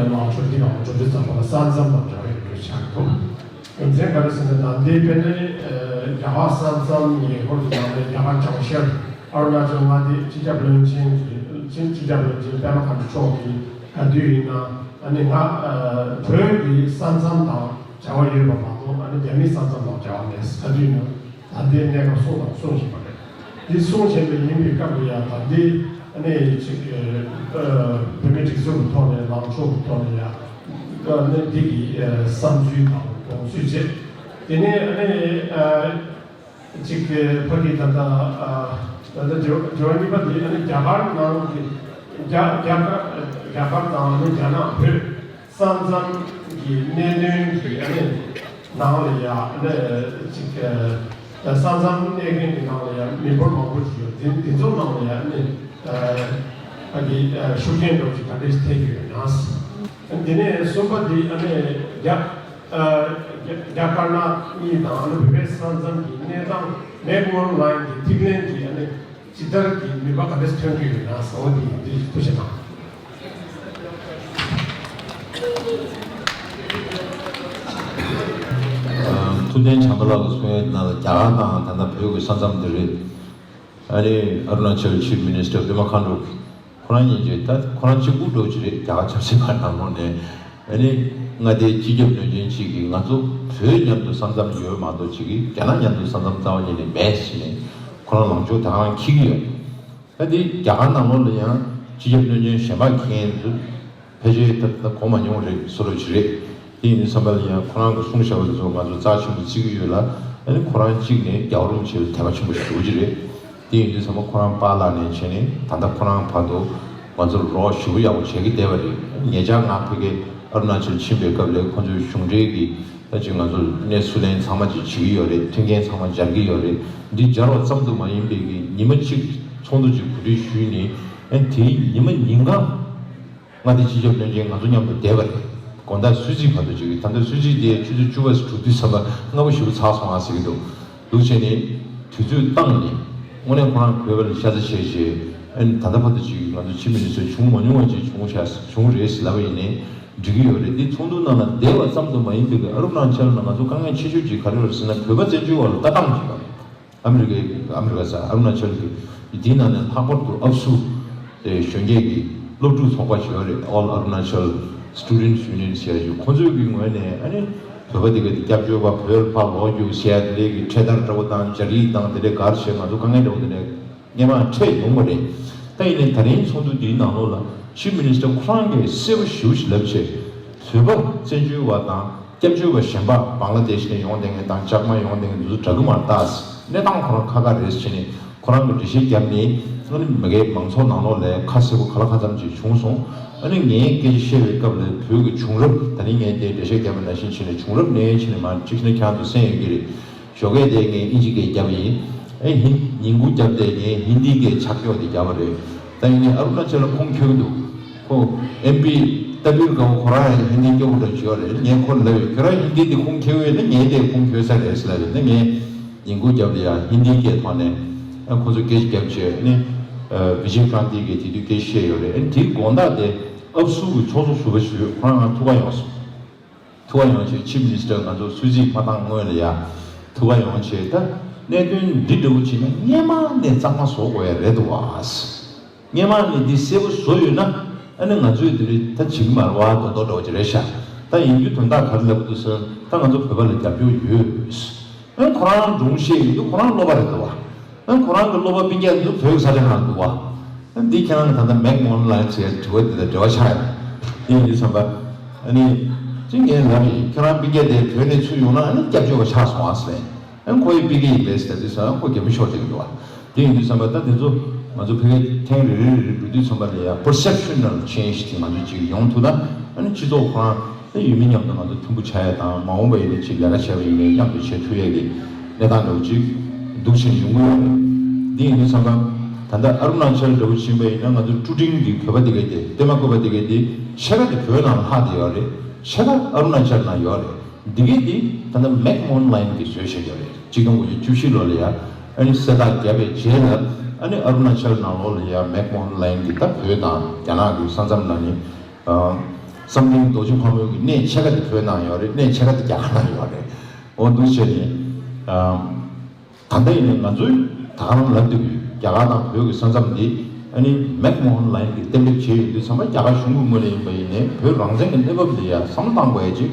ལངས་ཕྱོགས་འདི་གང་འགྲོ་དུས་ཙམ་པ་ལ་ས་མཚམས་དང་འབྲེལ་བ་ཡོད་པའི་ཆ་གི་ཐོག་རྒྱུ་མཚན་ག་རེ་ཟེར་ན་ད་ལྟའི་དཔེར་ན་རྒྱ་གར་ས་མཚམས་ཉེ་འཁོར་གྱི་ནང་ནས་རྒྱ་གར་བྱང་ཤར་ཨ་རུ་ན་ཅལ་མངའ་སྡེ་སྤྱི་ཁྱབ་བློན་ཆེན་གྱི་སྤྱི་ཁྱབ་བློན་ཆེན་པད་མ་མཁའ་འགྲོ་མཆོག་གིས་ག་དུས་ཡིན་ན་ཨ་ནི་ང་བོད་ཀྱི་ས་མཚམས་དང་འབྲེལ་བ་ཡོད་པ་མ་གཏོགས་ཨ་ནི་རྒྱ་མིའི་ས་མཚམས་དང་འབྲེལ་བ་མེད་ག་དུས་ཡིན་ན། ད་ལྟའི་གནས་སྐབས་གསུངས་དང་གསུང་བཞིན་པ་རེད། འདི་གསུང་བཞིན་པ་ཡིན་པའི་སྐབས་ལ་ཡང་ད་ལྟའི་གནས་ཅིག་བོད་མི་སྒྲིག་འཛུགས་ཀྱི་ཐོག་ནས་ལངས་ཕྱོགས་ཀྱི་ཐོག་ནས་ཡང་གནས་འདི་གི་བསམ་ཚུལ་དང་དགོངས་ཚུལ་བྱས། དེ་ནས་ཅིག་ཕ་གི་ད་ལྟ་ ད་ལྟ་དྲི་བ་དྲི་བ་གཉིས་པ་དེ་ཨ་ནི་རྒྱ་གར་ནང་གི་རྒྱ་རྒྱ་གར་རྒྱ་གར་དང་ཨ་ནི་རྒྱ་ནག་བོད་ས་མཚམས་ཀྱི་གནད་དོན་གྱི་ཨ་ནི་ནང་ལ་ཡ་ཨ་ནི་ཅིག་ས་མཚམས་གནས་མཁན་གྱི་ནང་ལ་ཡ་མི་འབོར་མང་པོ་ཞིག་ཡོད། དེ་དེ་ཚོ་ནང་ལ་ཡ་ཨ་ནི་ཨ་གི་ཤུགས་རྐྱེན་འདྲ་ཞིག་ག་འདྲས་ཐེབས་ཀྱི་ཡོད་ན། དེ་ནས་གསུམ་པ་དེ་ཨ་ནི་རྒྱ་ཨ་རྒྱ་རྒྱ་དཀར་ནག་གཉིས་དང་ཨ་ནི་བོད་པའི་ས་མཚམས་ཀྱི་གནས་སྟངས་མེག་མོན་ལའིན་གྱི་ཐིག་ལེན་གྱི་ཨ་ནི་ཇི་ལྟར་གྱི་ནུས་པ་ག་འདྲས་ཐོན་གྱི་ཡོད་ན་བཟང་བོ་དེ་ཡིན་དུས་ཐུགས་རྗེ་གནང་། ཐུབ་བསྟན་བྱམས་པ་ལགས་ཀྱིས་གསུངས་ཡོད་ནང་ལ་རྒྱ་གར་དང་ད་ལྟ་བོད་ཀྱི་ས་མཚམས་འདི་རེད། ཨ་ནི་ཨ་རུ་ན་ཅལ་ཆིབ་མི་ནི་སི་ཊར་པེ་མ་ཁན་ཌུ་ཁོ་རང་ཉིད་ཀྱིས་ད་ཁོ་རང་གཅིག་པུ་འགྲོ་གི་རེད། རྒྱ་གར་ཆབ་སྲིད་པ་ནང་ལོགས་ནས། ཨ་ནི་མངའ་སྡེའི་སྤྱི་ཁྱབ་བློན་ཆེན་གཅིག་གིས་ང་ཚོ་བོད་མཉམ་དུ་ས་མཚམས་ཡོད་མ་གཏོགས་གཅིག་གིས་རྒྱ་ནག་མཉམ་དུ་ས་མཚམས་རྩ་བ་ཉིད་ནས་མེད་ཟེར་ནས་ཁོ་རང་ལངས་ཕྱོགས་ད་གང་འཁྱེར་གྱི་ཡོད། ད་འདི་རྒྱ་གར་ནང་ལོགས་ལ་ཡང་སྤྱི་ཁྱབ་བློན་ཆེན་གཞན་པ་མཁན་ཚོ་ཕལ་ཆེར་ད་ད་གོ་མ་མྱོང་རེད་བཟོ་འདྲ་ཅིག་རེད། དེ་ཡིན་དུས་ཙམ་པ་ལ་ཡང་ཁོ་རང་གི་གསུང་བྱ་བ་དེ་ཚོ་ང་ཚོ་རྩ་ཆེན་པོ་བརྩི་གི་ཡོད་ལ། ཨ་ནི་ཁོ་རང་གཅིག་ནས་རྒྱལ་བ་རིན་པོ་ཆེ་ལ་དད་པ་ཆེན་པོ་ཞེ་པོ་ཅིག་རེད། དེ་ཡིན་དུས་ཙམ་པ་ཁོ་རང་པཱ་ལགས་ནས་བྱས་ནས་ད་ལྟ་ཁོ་རང་བར་དུ་ང་ཚོར་རོགས་ཞེ་པོ་ཡག་པོ་བྱེད་ཀྱི་བསྡད་པ་རེད། ཉེ་ཆར་ང་ཕ་གི་ཨ་རུ་ན་ཅལ་ཕྱིན་པའི་སྐབས་ལ་ཁོ་ཚོའི་གཞུང་འབྲེལ་གྱི་ད་ཅིག་ང་ཚོ་གནས་ཚུལ་ལེན་ཚང་མ་ཅིག་བྱེད་ཀྱི་ཡོད་རེད། མཐུན་རྐྱེན་ཚང་མ་སྦྱར་གྱི་ཡོད་རེད། འདི་སྦྱར་བ་ཙམ་དུ་མ་ཡིན་པའི་གི་ཉི་མ་གཅིག་ཚོགས་འདུ་ཅིག་གོ་སྒྲིག་ཞུས་ནས། ཨ་ནི་དེའི་ཉི་མ་ཉིན་གང་མངའ་སྡེ་སྤྱི་ཁྱབ་བློན་ཆེན་ང་ཚོ་མཉམ་དུ་བསྡད་པ་རེད། དགོང་དག་གསོལ་ཚིགས་བར་དུ་བྱེད་ཀྱི། ད་ལྟ་གསོལ་ཚིགས་དེ་ཆུ་ཚོད་བཅུ་པ་གྲུབ་དུས་ཙམ་པ་སྔ་པོ་ཞེ་པོ་ཚར་སོང་ཨ་ཟེར་གྱི་འདུག་འདུག་བྱས་ནས་དུས་ཚོད་བཏང་ནས་དངོས་གནས་ཁོ་རང་བོད་པ་ལ་ཤ་ཚ་བྱས་བྱས། ཨ་ནི་ད་ལྟ་བར་དུ་ཅིག་ང་ཚོ་ཕྱི་མི་ནས་ཚོས་བྱུང་མ་མྱོང་བ་ཅིག་བྱུང་ཤག་བྱུང་རེད་ཟེར་ལབ་པ་ཡིན་ནའི་འགྲིག་གི་ཡོད་རེད། འདི་ཚོགས་འདུ་ནང་ལ་བསྡད་པ་ཙམ་དུ་མ་ཡིན་པའི་གི་ཨ་རུ་ན་ཅལ་ནང་ང་ཚོ་དཀའ་ངལ་ཆེ་ཤོས་ཅིག་ག་རེ་རེད་ཟེར་ན། བོད་པ་བཙན་བྱོལ་བ་ལ་ལྟ་སྟངས་ཅིག་ཡོད་རེད། ཨ་མི་རི་ཀའི་ཨ་མི་རི་ཀ་ས་ཨ་རུ་ན་ཅལ་གྱི་དེའི་ནང་ནས་ལྷག་པར་དུ་ཨབ་སུ་དེ་གཞོན་སྐྱེས་ཀྱི་སློབ་ཕྲུག་ཚོགས་པ་ཞིག་ཡོད་རེད། All Arunachal Students Union ཟེར་ཡ་ཞིག་ཁོ་ཚོས་ཀྱི་ངོས་ནས་ཨ་ནི་བོད་པ་དེ་ག་དེ་སྐྱབས་བཅོལ་བ་བོད་ལ་ཕར་ལོག་རྒྱུ་ཟེར་ཡ་དེ་འདྲའི་གི་འཕྲེད་དར་འདྲ་བོ་དང་སྦྱར་ཡིག་དང་དེ་འདྲའི་ག་རེ་བྱས་ང་ཚོ་དཀའ་ངལ་འདྲ་བོ་དེ་འདྲའི་སྔོན་མ་འཕྲད་ཡོང་བ་རེད། ད་ཡིན་ནའི་ད་རིང་ཚོགས་འདུ་འདིའི་ནང་ལོགས་ལ་ཆིབ་མི་ནི་སི་ཊར་ཁོ་རང་གིས་གསལ་པོ་ཞེ་པོ་ཞིག་ལབ་བྱས། བོད་པ་བཙན་བྱོལ་བ་དང་སྐྱབས་བཅོལ་བ་གཞན་པ་བང་ལ་དེ་ཤི་ནས་ཡོང་བསྡད་མཁན་དང་ལྕགས་མ་ཡོང་བསྡད་མཁན་འདི་ཚོ་འདྲ་གི་མ་རེད། ད་གནས་སྟངས་ཁོ་རང་ཁ་ཁ་རེད་ཟེར་ནས་ཁོ་རང་གིས་འགྲེལ་བཤད་བརྒྱབ་ནས། ཨ་ནི་མ་གིའི་མང་ཚོགས་ནང་ལོགས་ལ་ཁ་གསལ་པོ་ག་ལ་ག་ཙམ་ཅིག་བྱུང་སོང་། ཨ་ནི་ངས་སྐད་ཆ་བཤད་པའི་སྐབས་ལ་བོད་ཀྱི་བྱུང་རབས་ད་ནི་ངས་དེ་འགྲེལ་བཤད་བརྒྱབ་པ་ནང་བཞིན་བྱས་ནས་བྱུང་རབས་ནས་བྱས་ནས་མར་གཅིག་ནས་ཁྱེད་རང་ཚོ་གསན་ཡོད་ཀྱི་རེད། ཞོགས་ཀས་དེ་ངས་ཨིན་ཇི་སྐད་བརྒྱབ་པ་ཡིན། ཨེ་ཧིན། ཉིན་གུང་བརྒྱབ་དེ་ངས་ཧིན་དི་སྐད་ཆ་སྐྱོག་དེ་བརྒྱབ་པ་རེད། ད་ཡིན་ནའི་ཨ་རུ་ན་ཅལ་ལ་ཁུངས་འཁྱོལ་གྱི་འདུག་ཁོ་ཨེམ་པི་ཏ་པིར་གའོ་ཁོ་རང་ཡང་ཧིན་དི་སྐྱོ་པོ་འདྲ་བྱོས་རེད། ངས་ཁོ་ལ་ལབ་ཡོད། ཁྱོད་རང་ཧིན་དི་དེ་ཁུངས་འཁྱོལ་ཡོད་ན་ངས་དེ་ཁུངས་འཁྱོལ་ས་རེད་ཟེར་ལབ་ཡོད། ད་ངས་ཉིན་གུང་བརྒྱབ་དེ་ཡང་ཧིན་དི་སྐད་ཐོག་ནས་ཨ་ཁོ་ཚོ་སྐད་ཆ་བརྒྱབ་བྱས་ནས་ཨ་བི་ཇེ་ཀྲན་ཏི་གིས་དེ་དུས་སྐད་ཆ་བཤད་ཡོད་རེད། ཨ་དེའི་དགོང་དག་དེ་ཨབ་སུ་གི་ཚོགས་གཙོ་ཟུར་པ་ཞིག་ཡོད། ཁོ་རང་ང་ཐུག་ག་ཡོང་སོང་། ཐུག་པ་ཡོང་བྱས་ཆིབ་མི་ནི་སི་ཊར་ང་ཚོ་གསོལ་ཚིགས་མ་བཏང་སྔོན་ལ་ཡ་ཐུག་པ་ཡོང་བྱས། ད་གནད་དོན་འདི་འདྲ་བོ་བྱས་ན་སྔོན་མ་ནས་གཙང་མ་བཟོ་དགོས་ཡ་རེད་འདུག་བ། སྔོན་མ་ནས་འདི་གསལ་པོ་བཟོ་ཡོད་ན་ཨ་ནི་ང་ཚོས་འདི་རིགས་ད་བྱེད་ཀྱི་མ་རེད་བ། དོ་དོ་འདྲ་བོ་ཅིག་རེད་ཤག་ད་ཡིན་རྒྱུ་དོན་དག་ག་རེ་ལབ་དགོས་འདུག་ཟེར་ན། ད་ང་ཚོ་བོད་པ་ལ་རྒྱབ་སྐྱོར་ཡོད། ཨ་ཁོ་རང་སྒྲུང་བཤད་ཡོད་དུས་ཁོ་རང་སློབ་པ་རེད་འདུག་བ། ཨ་ཁོ་རང་གི་སློབ་པ་སྤུན་ཀྱག་འདི་ཚོ་བོད་ས་ཆ་གང་འདུག་བ། ཨ་འདི་ཁྱེད་རང་གི་ད་ལྟ་མེག་མོན་ལའིན་ཟེར་དྲི་བ་འདི་དང་འབྲེལ་བ་ཆགས་ཡོད། དེ་ཡིན་དུས་ཙམ་པ་ཨ་ནི་ཅི་ངས་ལབ་ཡིན། ཁྱེད་རང་སྤུན་ཀྱག་དེ་བོད་ནས་ཚུར་ཡོང་ན་ཨ་ནི་སྐྱབས་བཅོལ་བ་ཆགས་སོང་ཨ་ཟེར། ཨ་ཁོ་ཡི་སྤུན་ཀྱག་ཡིན་པས་ཟེར་དུས་ཙམ་པ་ཁོ་གད་མོ་ཤོར་བསྡད་ཀྱི་འདུག་བ། དེ་ཡིན་དུས་ཙམ་པ་ད་དེ་ཚོ་ང་ཚོ་ཕ་གིར་ཐེངས་རེ་རེ་རེ་རེ་འགྲོ་དུས་ཙམ་པ་ལ་ཡ་perceptional change དེ་ང་ཚོ་ཅིག་ཡོང་ཐུབ་ན། ཨ་ནི་སྤྱི་ཚོགས་ཁོ་རང་ད་ཡུལ་མི་མཉམ་དུ་ང་ཚོ་མཐུན་པོ་ཆགས་ཡ་དང་། མ་འོངས་པ་ཡིན་ན་ཅིག་ལས་ཀ་བྱས་པ་ཡིན་ནའི་མཉམ་དུ་བྱེད་ཐུབ་ཡ་གི་གནས་སྟངས་འདྲ་བོ་ཅིག་འདུག་བྱས་ནས་ཡོང་གི་ཡོད་རེད། འདི་ཡིན་དུས་ཙམ་པ་ད་ལྟ་ཨ་རུ་ན་ཅལ་འདྲ་བོ་ཕྱིན་པ་ཡིན་ན་ང་ཚོ་ཀྲུ་ཀྲིང་གི་བོད་པ་དེ་ག་དེ་ལྟད་མོ་བཀོད་པ་དེ་ག་དེ་ཕྱེད་ཀ་དེ་བོད་ནང་ལྷག་བསྡད་ཡོད་རེད། ཕྱེད་ཀ་ཨ་རུ་ན་ཅལ་ནང་ཡོད་རེད། འདི་ག་དེ་ད་ལྟ་མེག་མོན་ལའིན་གྱིས་བཟོས་བཞག་ཡོད་རེད། གཅིག་སྟོང་དགུ་བརྒྱ་བཅུ་བཞི་ལོ་ལ་ཡ་ཨ་ནི་གསལ་བསྒྲགས་བརྒྱབ་པའི་རྗེས་ལ་ཨ་ནི་ཨ་རུ་ན་ཅལ་ནང་ལོགས་ལ་ཡ་མེག་མོན་ལའིན་གྱིས་ད་བོད་དང་རྒྱ་ནག་གི་ས་མཚམས་ནང་ནས་ཨ་བསམ་གཏན་རྡོ་རྗེ་ཕག་མོ་གི་གནས་ཕྱེད་ཀ་དེ་བོད་ནང་ཡོད་རེད། གནས་ཕྱེད་ཀ་དེ་རྒྱ་གར་ནང་ཡོད་རེད། འོ་འདུག་བྱས་ནས་ཨ། ད་ལྟ་ཡིན་ནའི་ང་ཚོས་ད་ག་རང་ལབ་བསྡད་ཀྱི་ཡོད། རྒྱ་གར་དང་བོད་ཀྱི་ས་མཚམས་འདི་ཨ་ནི་མེག་མོ་ཧན་ལའིན་གྱིས་གཏན་འབེབས་བྱས་ཡོད་དུས་ཙམ་པ། རྒྱ་གར་གཞུང་གི་ངོས་ནས་ཡིན་པ་ཡིན་ནའི་བོད་རང་བཙན་གྱི་གནས་བབ་ལ་ཡ་བསམ་བློ་བཏང་དགོས་ཡ་ཅིག་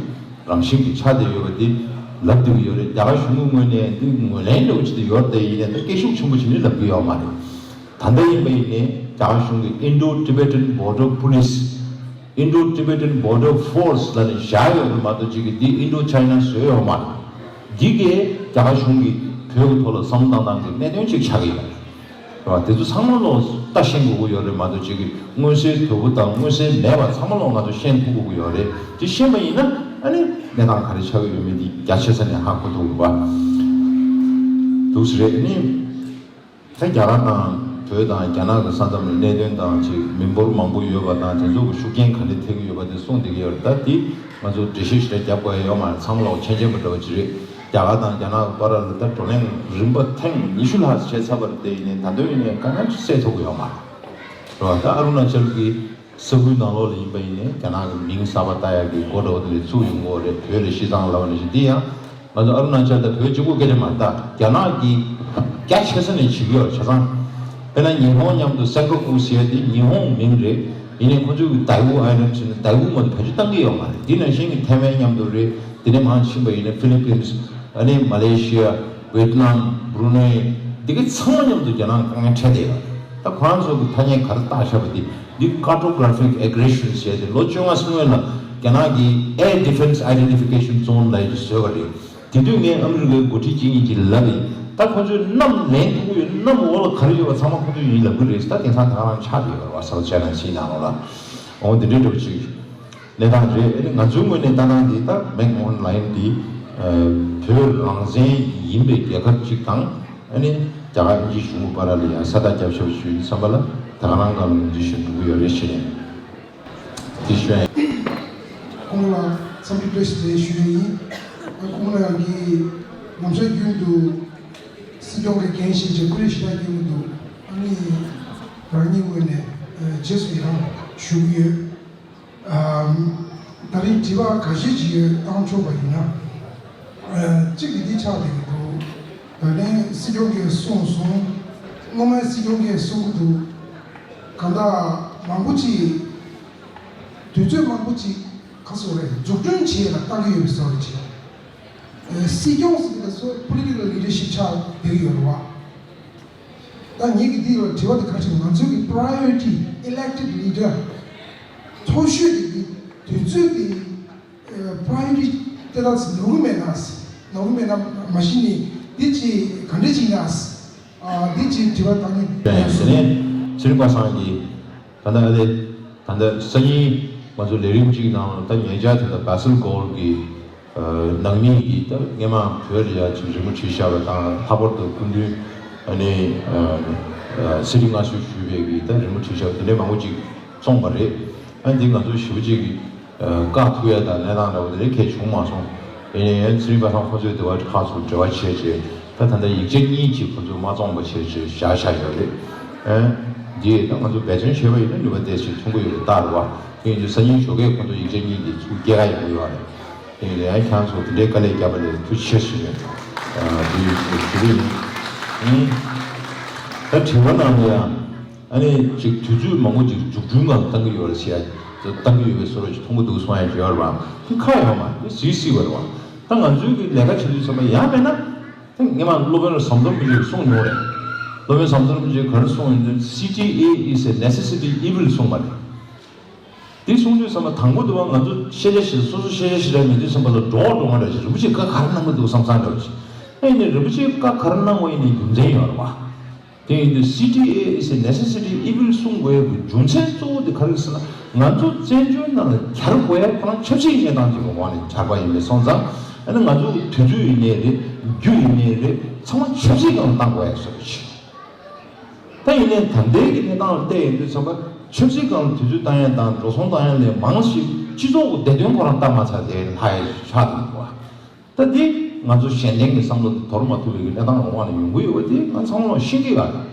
རང་བཞིན་གྱིས་ཆགས་བསྡད་ཡོད་པ་འདི་ལབ་བསྡད་ཀྱི་ཡོད་རེད། རྒྱ་གར་གཞུང་གི་ངོས་ནས་འདི་ངོས་ལེན་འདྲ་བོ་ཅིག་དེ་ཡོད་རེད་དེ། ཡིན་ནའི་ད་སྐད་ཤུགས་ཆེན་པོ་བྱས་ནས་ལབ་ཀྱི་ཡོད་མ་རེད། ད་ལྟ་ཡིན་པ་ཡིན་ནའི་རྒྱ་གར་གཞུང་གིས་Indo-Tibetan Border Police Indo-Tibetan Border Force ལབ་ནས་བཞག་ཡོད་རེད་མ་གཏོགས། གཅིག་གིས་འདི་Indo-China བཟོས་ཡོད་མ་རེད། འདི་གས་རྒྱ་གར་གཞུང་གིས་བོད་ཀྱི་ཐོག་ལ་བསམ་བློ་བཏང་སྟངས་ཀྱི་གནད་དོན་ཅིག་ཆགས་ཀྱི་ཡོད་རེད། རེད་བ། དེ་ཚོ་ཚང་མ་ལོག་ལྟ་ཤེས་དགོས་ཀྱི་ཡོད་རེད་མ་གཏོགས་ཅིག་གི་མངོན་གསལ་དོད་པོ་དང་མངོན་གསལ་མེད་པ་ཚང་མ་ལོག་ང་ཚོ་ཤེས་ཐུབ་དགོས་ཀྱི་ཡོད་རེད། དེ་ཤེས་པ་ཡིན་ན་ཨ་ནི་གནས་སྟངས་ག་རེ་ཆགས་ཀྱི་ཡོད་མེད་དེ་རྒྱ་ཆེ་ས་ནས་ཧ་གོ་ཐུབ་དགོས་པ་འདུག་ཟེར་རེད། ཨ་ནི། ད་རྒྱ་གར་དང་བོད་དང་རྒྱ་ནག་གི་ས་མཚམས་ལ་གནད་དོན་དང་ཅིག་མི་འབོར་མང་པོ་ཡོད་པ་དང་དེ་ཚོ་གི་ཤུགས་རྐྱེན་ག་འདྲ་ཐེབས་ཀྱི་ཡོད་པ་དེ་གསུངས་བསྡད་ཀྱི་ཡོད་རེད། ད་དེ་ང་ཚོ་འགྲེལ་བཤད་ཞེ་དྲག་རྒྱབ་དགོས་ཡ་ཡོད་མ་རེད། ཚང་མ་ལོག་མཁྱེན་མཁྱེན་པ་འདྲ་བོ་ཅིག་རེད། རྒྱ་གར་དང་རྒྱ་ནག་བར་ལ་ད་བགྲོ་གླེང་རིམ་པ་ཐེངས་ཉི་ཤུ་ལྷག་བྱས་ཚར་བ་རེད། དེ་ཡིན་ནའི་ད་དུང་ཡིན་ནའི་དཀའ་ངལ་སེལ་ཐུབ་ཀྱི་ཡོད་མ་རེད། རེད་བ། ད་ཨ་རུ་ན་ཅལ་གྱི་ས་ཁུལ་ནང་ལོགས་ལ་ཡིན་པ་ཡིན་ནའི་རྒྱ་ནག་གི་མིང་གསར་པ་བཏགས་ཡག་གི་སྒོ་འདྲ་བོ་དེ་ལས་བཙུགས་ཡོང་གི་ཡོད་རེད། བོད་ལ་གཞི་གཙང་ལབ་པ་ནང་བཞིན། འདི་ཡང་ང་ཚོ་ཨ་རུ་ན་ཅལ་དང་བོད་གཅིག་པོ་སྐད་ཆ་མ་རེད། ད་རྒྱ་ནག་གིས་རྒྱ་ཆེ་ས་ནས་བྱེད་ཀྱི་ཡོད་རེད། བྱས་ཙང་དཔེར་ན་ཉི་ཧོང་མཉམ་དུ་སེན་ཀ་ཀུ་ཟེར་ཡ་དེ་ཉི་ཧོང་མིང་རེད། ཡིན་ནའི་ཁོ་ཚོས་གི་ཌའི་ཝུ་ཨའི་ལེན་ཌི་ཟེར་ནས་ཌའི་ཝུ་མ་གཏོགས་བེད་སྤྱོད་བཏང་གི་ཡོད་མ་རེད། འདི་ནང་བཞིན་གྱི་ཐའེ་ཝན་མཉམ་དུ་རེད། དེ་ནས་མར་ཕྱིན་པ་ཡིན་ན་ཧྥི་ལི་པིན་སི། ཨ་ནི་མ་ལེ་ཤི་ཡ། ཝེད་ནམ། བྷུ་རུ་ནེ། འདི་ག་ཚང་མ་མཉམ་དུ་རྒྱ་ནག་དཀའ་ངལ་འཕྲད་བསྡད་ཡོད་རེད། ད་ཁོ་རང་ཚོ་གི་ཐ་སྙད་ག་རེ་བཏགས་བཞག་པ་དེ། འདི་Cartographic Aggression ཟེར་ཏེ་ལོ་བཅོ་ལྔ་སྔོན་ལ་རྒྱ་ནག་གིས་Air Defense Identification Zone ལབ་ཡག་ཅིག་བཟོས་པ་རེད། དེ་དུས་ངས་ཨ་མི་རི་ཀའི་འགོ་ཁྲིད་ཅིག་ཡིན་གྱི་ལབ་ཡིན། ད་ཁོ་ཚོས་གནམ་ལེན་ཐུབ་ཀྱི་ཡོད། གནམ་འོག་ལ་ག་རེ་ཡོད་པ་ཚང་མ་ཁོ་ཚོས་ཡིན་ལབ་གི་རེད། ད་དེང་སང་ད་ག་རང་ཆགས་བསྡད་ཡོད་རེད་བ། South China Sea ནང་ལོགས་ལ། འོ་དེ་འདྲའི་འདྲ་བོ་ཅིག་གནས་སྟངས་རེད། ཨ་ནི་ང་ཚོའི་ངོས་ནས་ལྟ་སྟངས་འདི་ད་མེག་མོ་ཧན་ལའིན་འདི་བོད་རང་བཙན་ཡིན་པའི་རྒྱལ་ཁབ་ཅིག་དང་། ཨ་ནི་རྒྱ་གར་དབྱིན་ཇིའི་གཞུང་གི་བར་ལ་ཡང་ས་རྟགས་བརྒྱབ་བཞག་པ་ཞུ་ཡིན་བསམ་པ་ལ་ད་ག་རང་སྒང་ལ་ངོས་འཛིན་ཞུ་འགྲོ་གི་ཡོད་རེད་ཞེས་ནས་འདི་ཞུ་ཡ་ཡིན། སྐུ་ངོ་ལ་འཚམས་འདྲི་བཀྲ་ཤིས་བདེ་ལེགས་ཞུ་ཡ་ཡིན། སྐུ་ངོ་ལ་ཡང་གི་ནམ་ཞག་རྒྱུན་དུ་སྲིད་སྐྱོང་གི་འགན་བཞེས་བྱས་སྐུ་ལས་ཞེ་དྲག་སྐྱོན་གྱི་འདུག་ཨ་ནི་རང་ཉིད་ངོས་ནས་རྗེས་སུ་ཡི་རང་ཞུ་གི་ཡོད། ཨམ། ད་རིང་དྲི་བ་འགའ་ཤས་ཅིག་ཡོད། བཏང་ཆོག་པ་ཡིན་ན། ཨ། གཅིག་གི་འདི་ཆགས་བསྡད་ཀྱི་འདུག་ད་ལན་སྲིད་སྐྱོང་གིས་གསུངས་སོང་། སྔོན་མའི་སྲིད་སྐྱོང་གིས་གསུང་གི་འདུག་གང་ལྟར་མང་པོ་ཅིག་དུས་ཚོད་མང་པོ་ཅིག་ག་སོ་རེད། འཛུགས་སྐྲུན་བྱེད་ལ་བཏང་གི་ཡོད་པའི་བཟོ་འདྲ་ཅིག་ཨ། སྲིད་སྐྱོང་ཟེར་དུས་ད་གཟོད་པོ་ལི་ཊི་ཀལ་ལི་ཌར་ཤིབ་ཆགས་བསྡད་ཀྱི་ཡོད་རེད་བ། ད་ངེད་ཀྱི་འདི་ལ་དྲི་བ་དེ་ག་རེ་ཞིག་ང་ཚོའི་གི་པ་རའི་ཨོ་རི་ཊི་ཨི་ལེག་ཊེཌ་ལི་ཌར་མཐོ་ཤོས་དེ་གི་དུས་ཚོད་དེ་པ་རའི་ཨོ་རི་ཊི་ཏེ་ད་ནོར་གི་མེད་ན། ནོར་གི་མེད་ན་མ་གཞི་ནས་འདི་ཅིག་ག་འདྲ་ཅིག་ཡིན་ན། འདི་ཅིག་དྲི་བ་བཏང་ནས། ཡིན་ནའི་ཚེ་རིང་པ་སངས་ཀྱིས། ད་ལྟ་ཨ་ལེ། ད་ལྟ་སང་ཉིན་ང་ཚོ་ལས་རིམ་གཅིག་ནང་ལ་ད་ཉེ་ཆར་དེ་འདྲ་བྷ་སིལ་གྷོལ་གྱི་ནང་མི་གི་ད་སྔས་མ་བོད་ལ་ཡ་ཅིག་རི་མོ་བྲིས་བཞག་པ་དང་། ལྷག་པར་དུ་སྐུ་མདུན་ཨ་ནི་སྲིད་སྤྱི་སྔ་ཕྱིར་ཞུས་པའི་གི་ད་རི་མོ་བྲིས་བཞག་པ་དེ་འདྲའི་མང་པོ་ཅིག་བཙོངས་པ་རེད། ཨ་འདི་ང་ཚོ་ཞེ་པོ་ཅིག་གི་བཀག་ཐུབ་ཡ་དང་གནས་སྟངས་འདྲ་བོ་དེ་འདྲ་གང་ཡང་བྱུང་མ་སོང་། ཡིན་ནའི་ཚེ་རིང་པ་སངས་ཁོ་ཚོས་དེ་བ་ཁག་ཚུར་འབྲེལ་བ་བྱས་བྱས། ད་ད་ལྟ་ཡིག་ཆ་གཉིས་ཅིག་ཁོ་ཚོས་མ་བཙོངས་པ་བྱས་བྱས་བཞག་བཞག་ཡོད་རེད། ཨེ། འདི་ད་ང་ཚོ་འབད་བརྩོན་བྱས་པ་ཡིན་ན་ནུས་པ་ཏོག་ཙམ་ཐོན་གྱི་ཡོད་པའི་རྟགས་རེད་བ། དེ་ཡིན་དུས་སང་ཉིན་ཞོགས་ཀས་ཁོ་ཚོ་ཡིག་ཆ་གཉིས་འདི་ཚུར་སྐྱེལ་ག་ཡོང་གི་ཡོད་རེད། དེ་ཡིན་དུས་ཡང་ཁྱེད་རང་ཚོ་དེ་འདྲའི་དཀའ་ལས་བརྒྱབ་པ་ལ་ཐུགས་རྗེ་ཆེ་ཞུ་ཡོད། ཨ། འདི་ཞུ་གི་ཡིན། ཨུམ། ད་དྲི་བ་ནང་ལ་ཡང་། ཨ་ནི་ཅིག་དུས་ཚོད་མང་པོ་ཅིག་འཛུགས་སྐྲུན་སྒང་བཏང་གི་ཡོད་རེད་ཟེར་ཡ། བཏང་གི་ཡོད་པའི་བཟོ་འདྲ་ཅིག་མཐོང་གི་འདུག་གསུང་ཡ་ཅིག་ཡོད་རེད་བ། དེ་ཁག་ཡོད་མ་རེད། དེ་གཟིགས་སྲིད་པ་རེད་བ། ད་ང་ཚོའི་གི་ལས་ཀ་བྱེད་དུས་ཚང་མ་ཡང་མེད་ན། ད་སྔས་མ་སློབ་དཔོན་རབ་ཟམ་གདོང་རིན་པོ་ཆེས་གསུངས་མྱོང་རེད། སློབ་དཔོན་ཟམ་གདོང་རིན་པོ་ཆེས་ག་རེ་གསུངས་ཡོད་ཟེར་ན། C T A is a necessity evil གསུངས་པ་རེད། དེ་གསུངས་དུས་ཙམ་པ་དང་པོ་དུ་བ་ང་ཚོ་ཤེས་བྱ་ཞིག་སོ་སོ་ཤེས་བྱ་ཞིག་རག་མེད་དུས་ཙམ་པ་ལ་འགྲོ་བ་འགྲོ་བ་འདྲ་ཞིག་རིན་པོ་ཆེས་བཀའ་ག་རེ་གནང་གི་འདུག་བསམ་བསམ་འདྲ་བ་ཞིག་ཨ་ཡིན་ནའི་རིན་པོ་ཆེས་བཀའ་ག་རེ་གནང་བ་ཡིན་ནའི་རྒྱུ་མཚན་ཡོད་རེད་བ། དེ་ཡིན་དུས་C T A is a necessity evil གསུང་དགོས་ཡག་གི་རྒྱུ་མཚན་གཙོ་བོ་དེ་ག་རེ་རེད་ཟེར་ན། ང་ཚོ་བཙན་བྱོལ་ནང་ལ་གྱར་དགོས་ཡག་ཁོ་རང་ཆབ་སྲིད་ཀྱི་གནས་སྟངས་ཅིག་གི་འོག་ནས་གྱར་བ་ཡིན་པས་སོང་ཙང་། ཨ་ནི་ང་ཚོ་གི་དུས་ཚོད་ཡིན་ནའི་རེད། རྒྱུ་ཡིན་ནའི་རེད། ཚང་མ་ཆབ་སྲིད་སྒང་ལ་བཏང་དགོས་ཡག་བཟོ་འདྲ་ཞིག་ད་ཡིན་ནའི་ད་ལྟའི་གི་གནས་སྟངས་ལ་བལྟས་ཡོང་དུས་ཙམ་པ། ཆབ་སྲིད་སྒང་ལ་དུས་ཚོད་བཏང་ཡ་དང་འགྲོ་སོང་བཏང་ཡ་ལས་མང་ཞིག་སྤྱི་ཚོགས་ཀྱི་བདེ་དོན་ཁོ་རང་བལྟ་མ་ཚར་དེ་ལྷག་ཡ་ཆགས་འདུག་བ། ད་འདི་ང་ཚོ་གཞན་བརྟེན་གྱི་བསམ་བློ་དེ་དོར་མ་ཐུབ་པའི་གི་གནས་སྟངས་འོག་ནས་ཡོང་གི་ཡོད་པ་དེ་ང་ཚང་མ་ཤེས་ཀྱི་ཡོད་རེད།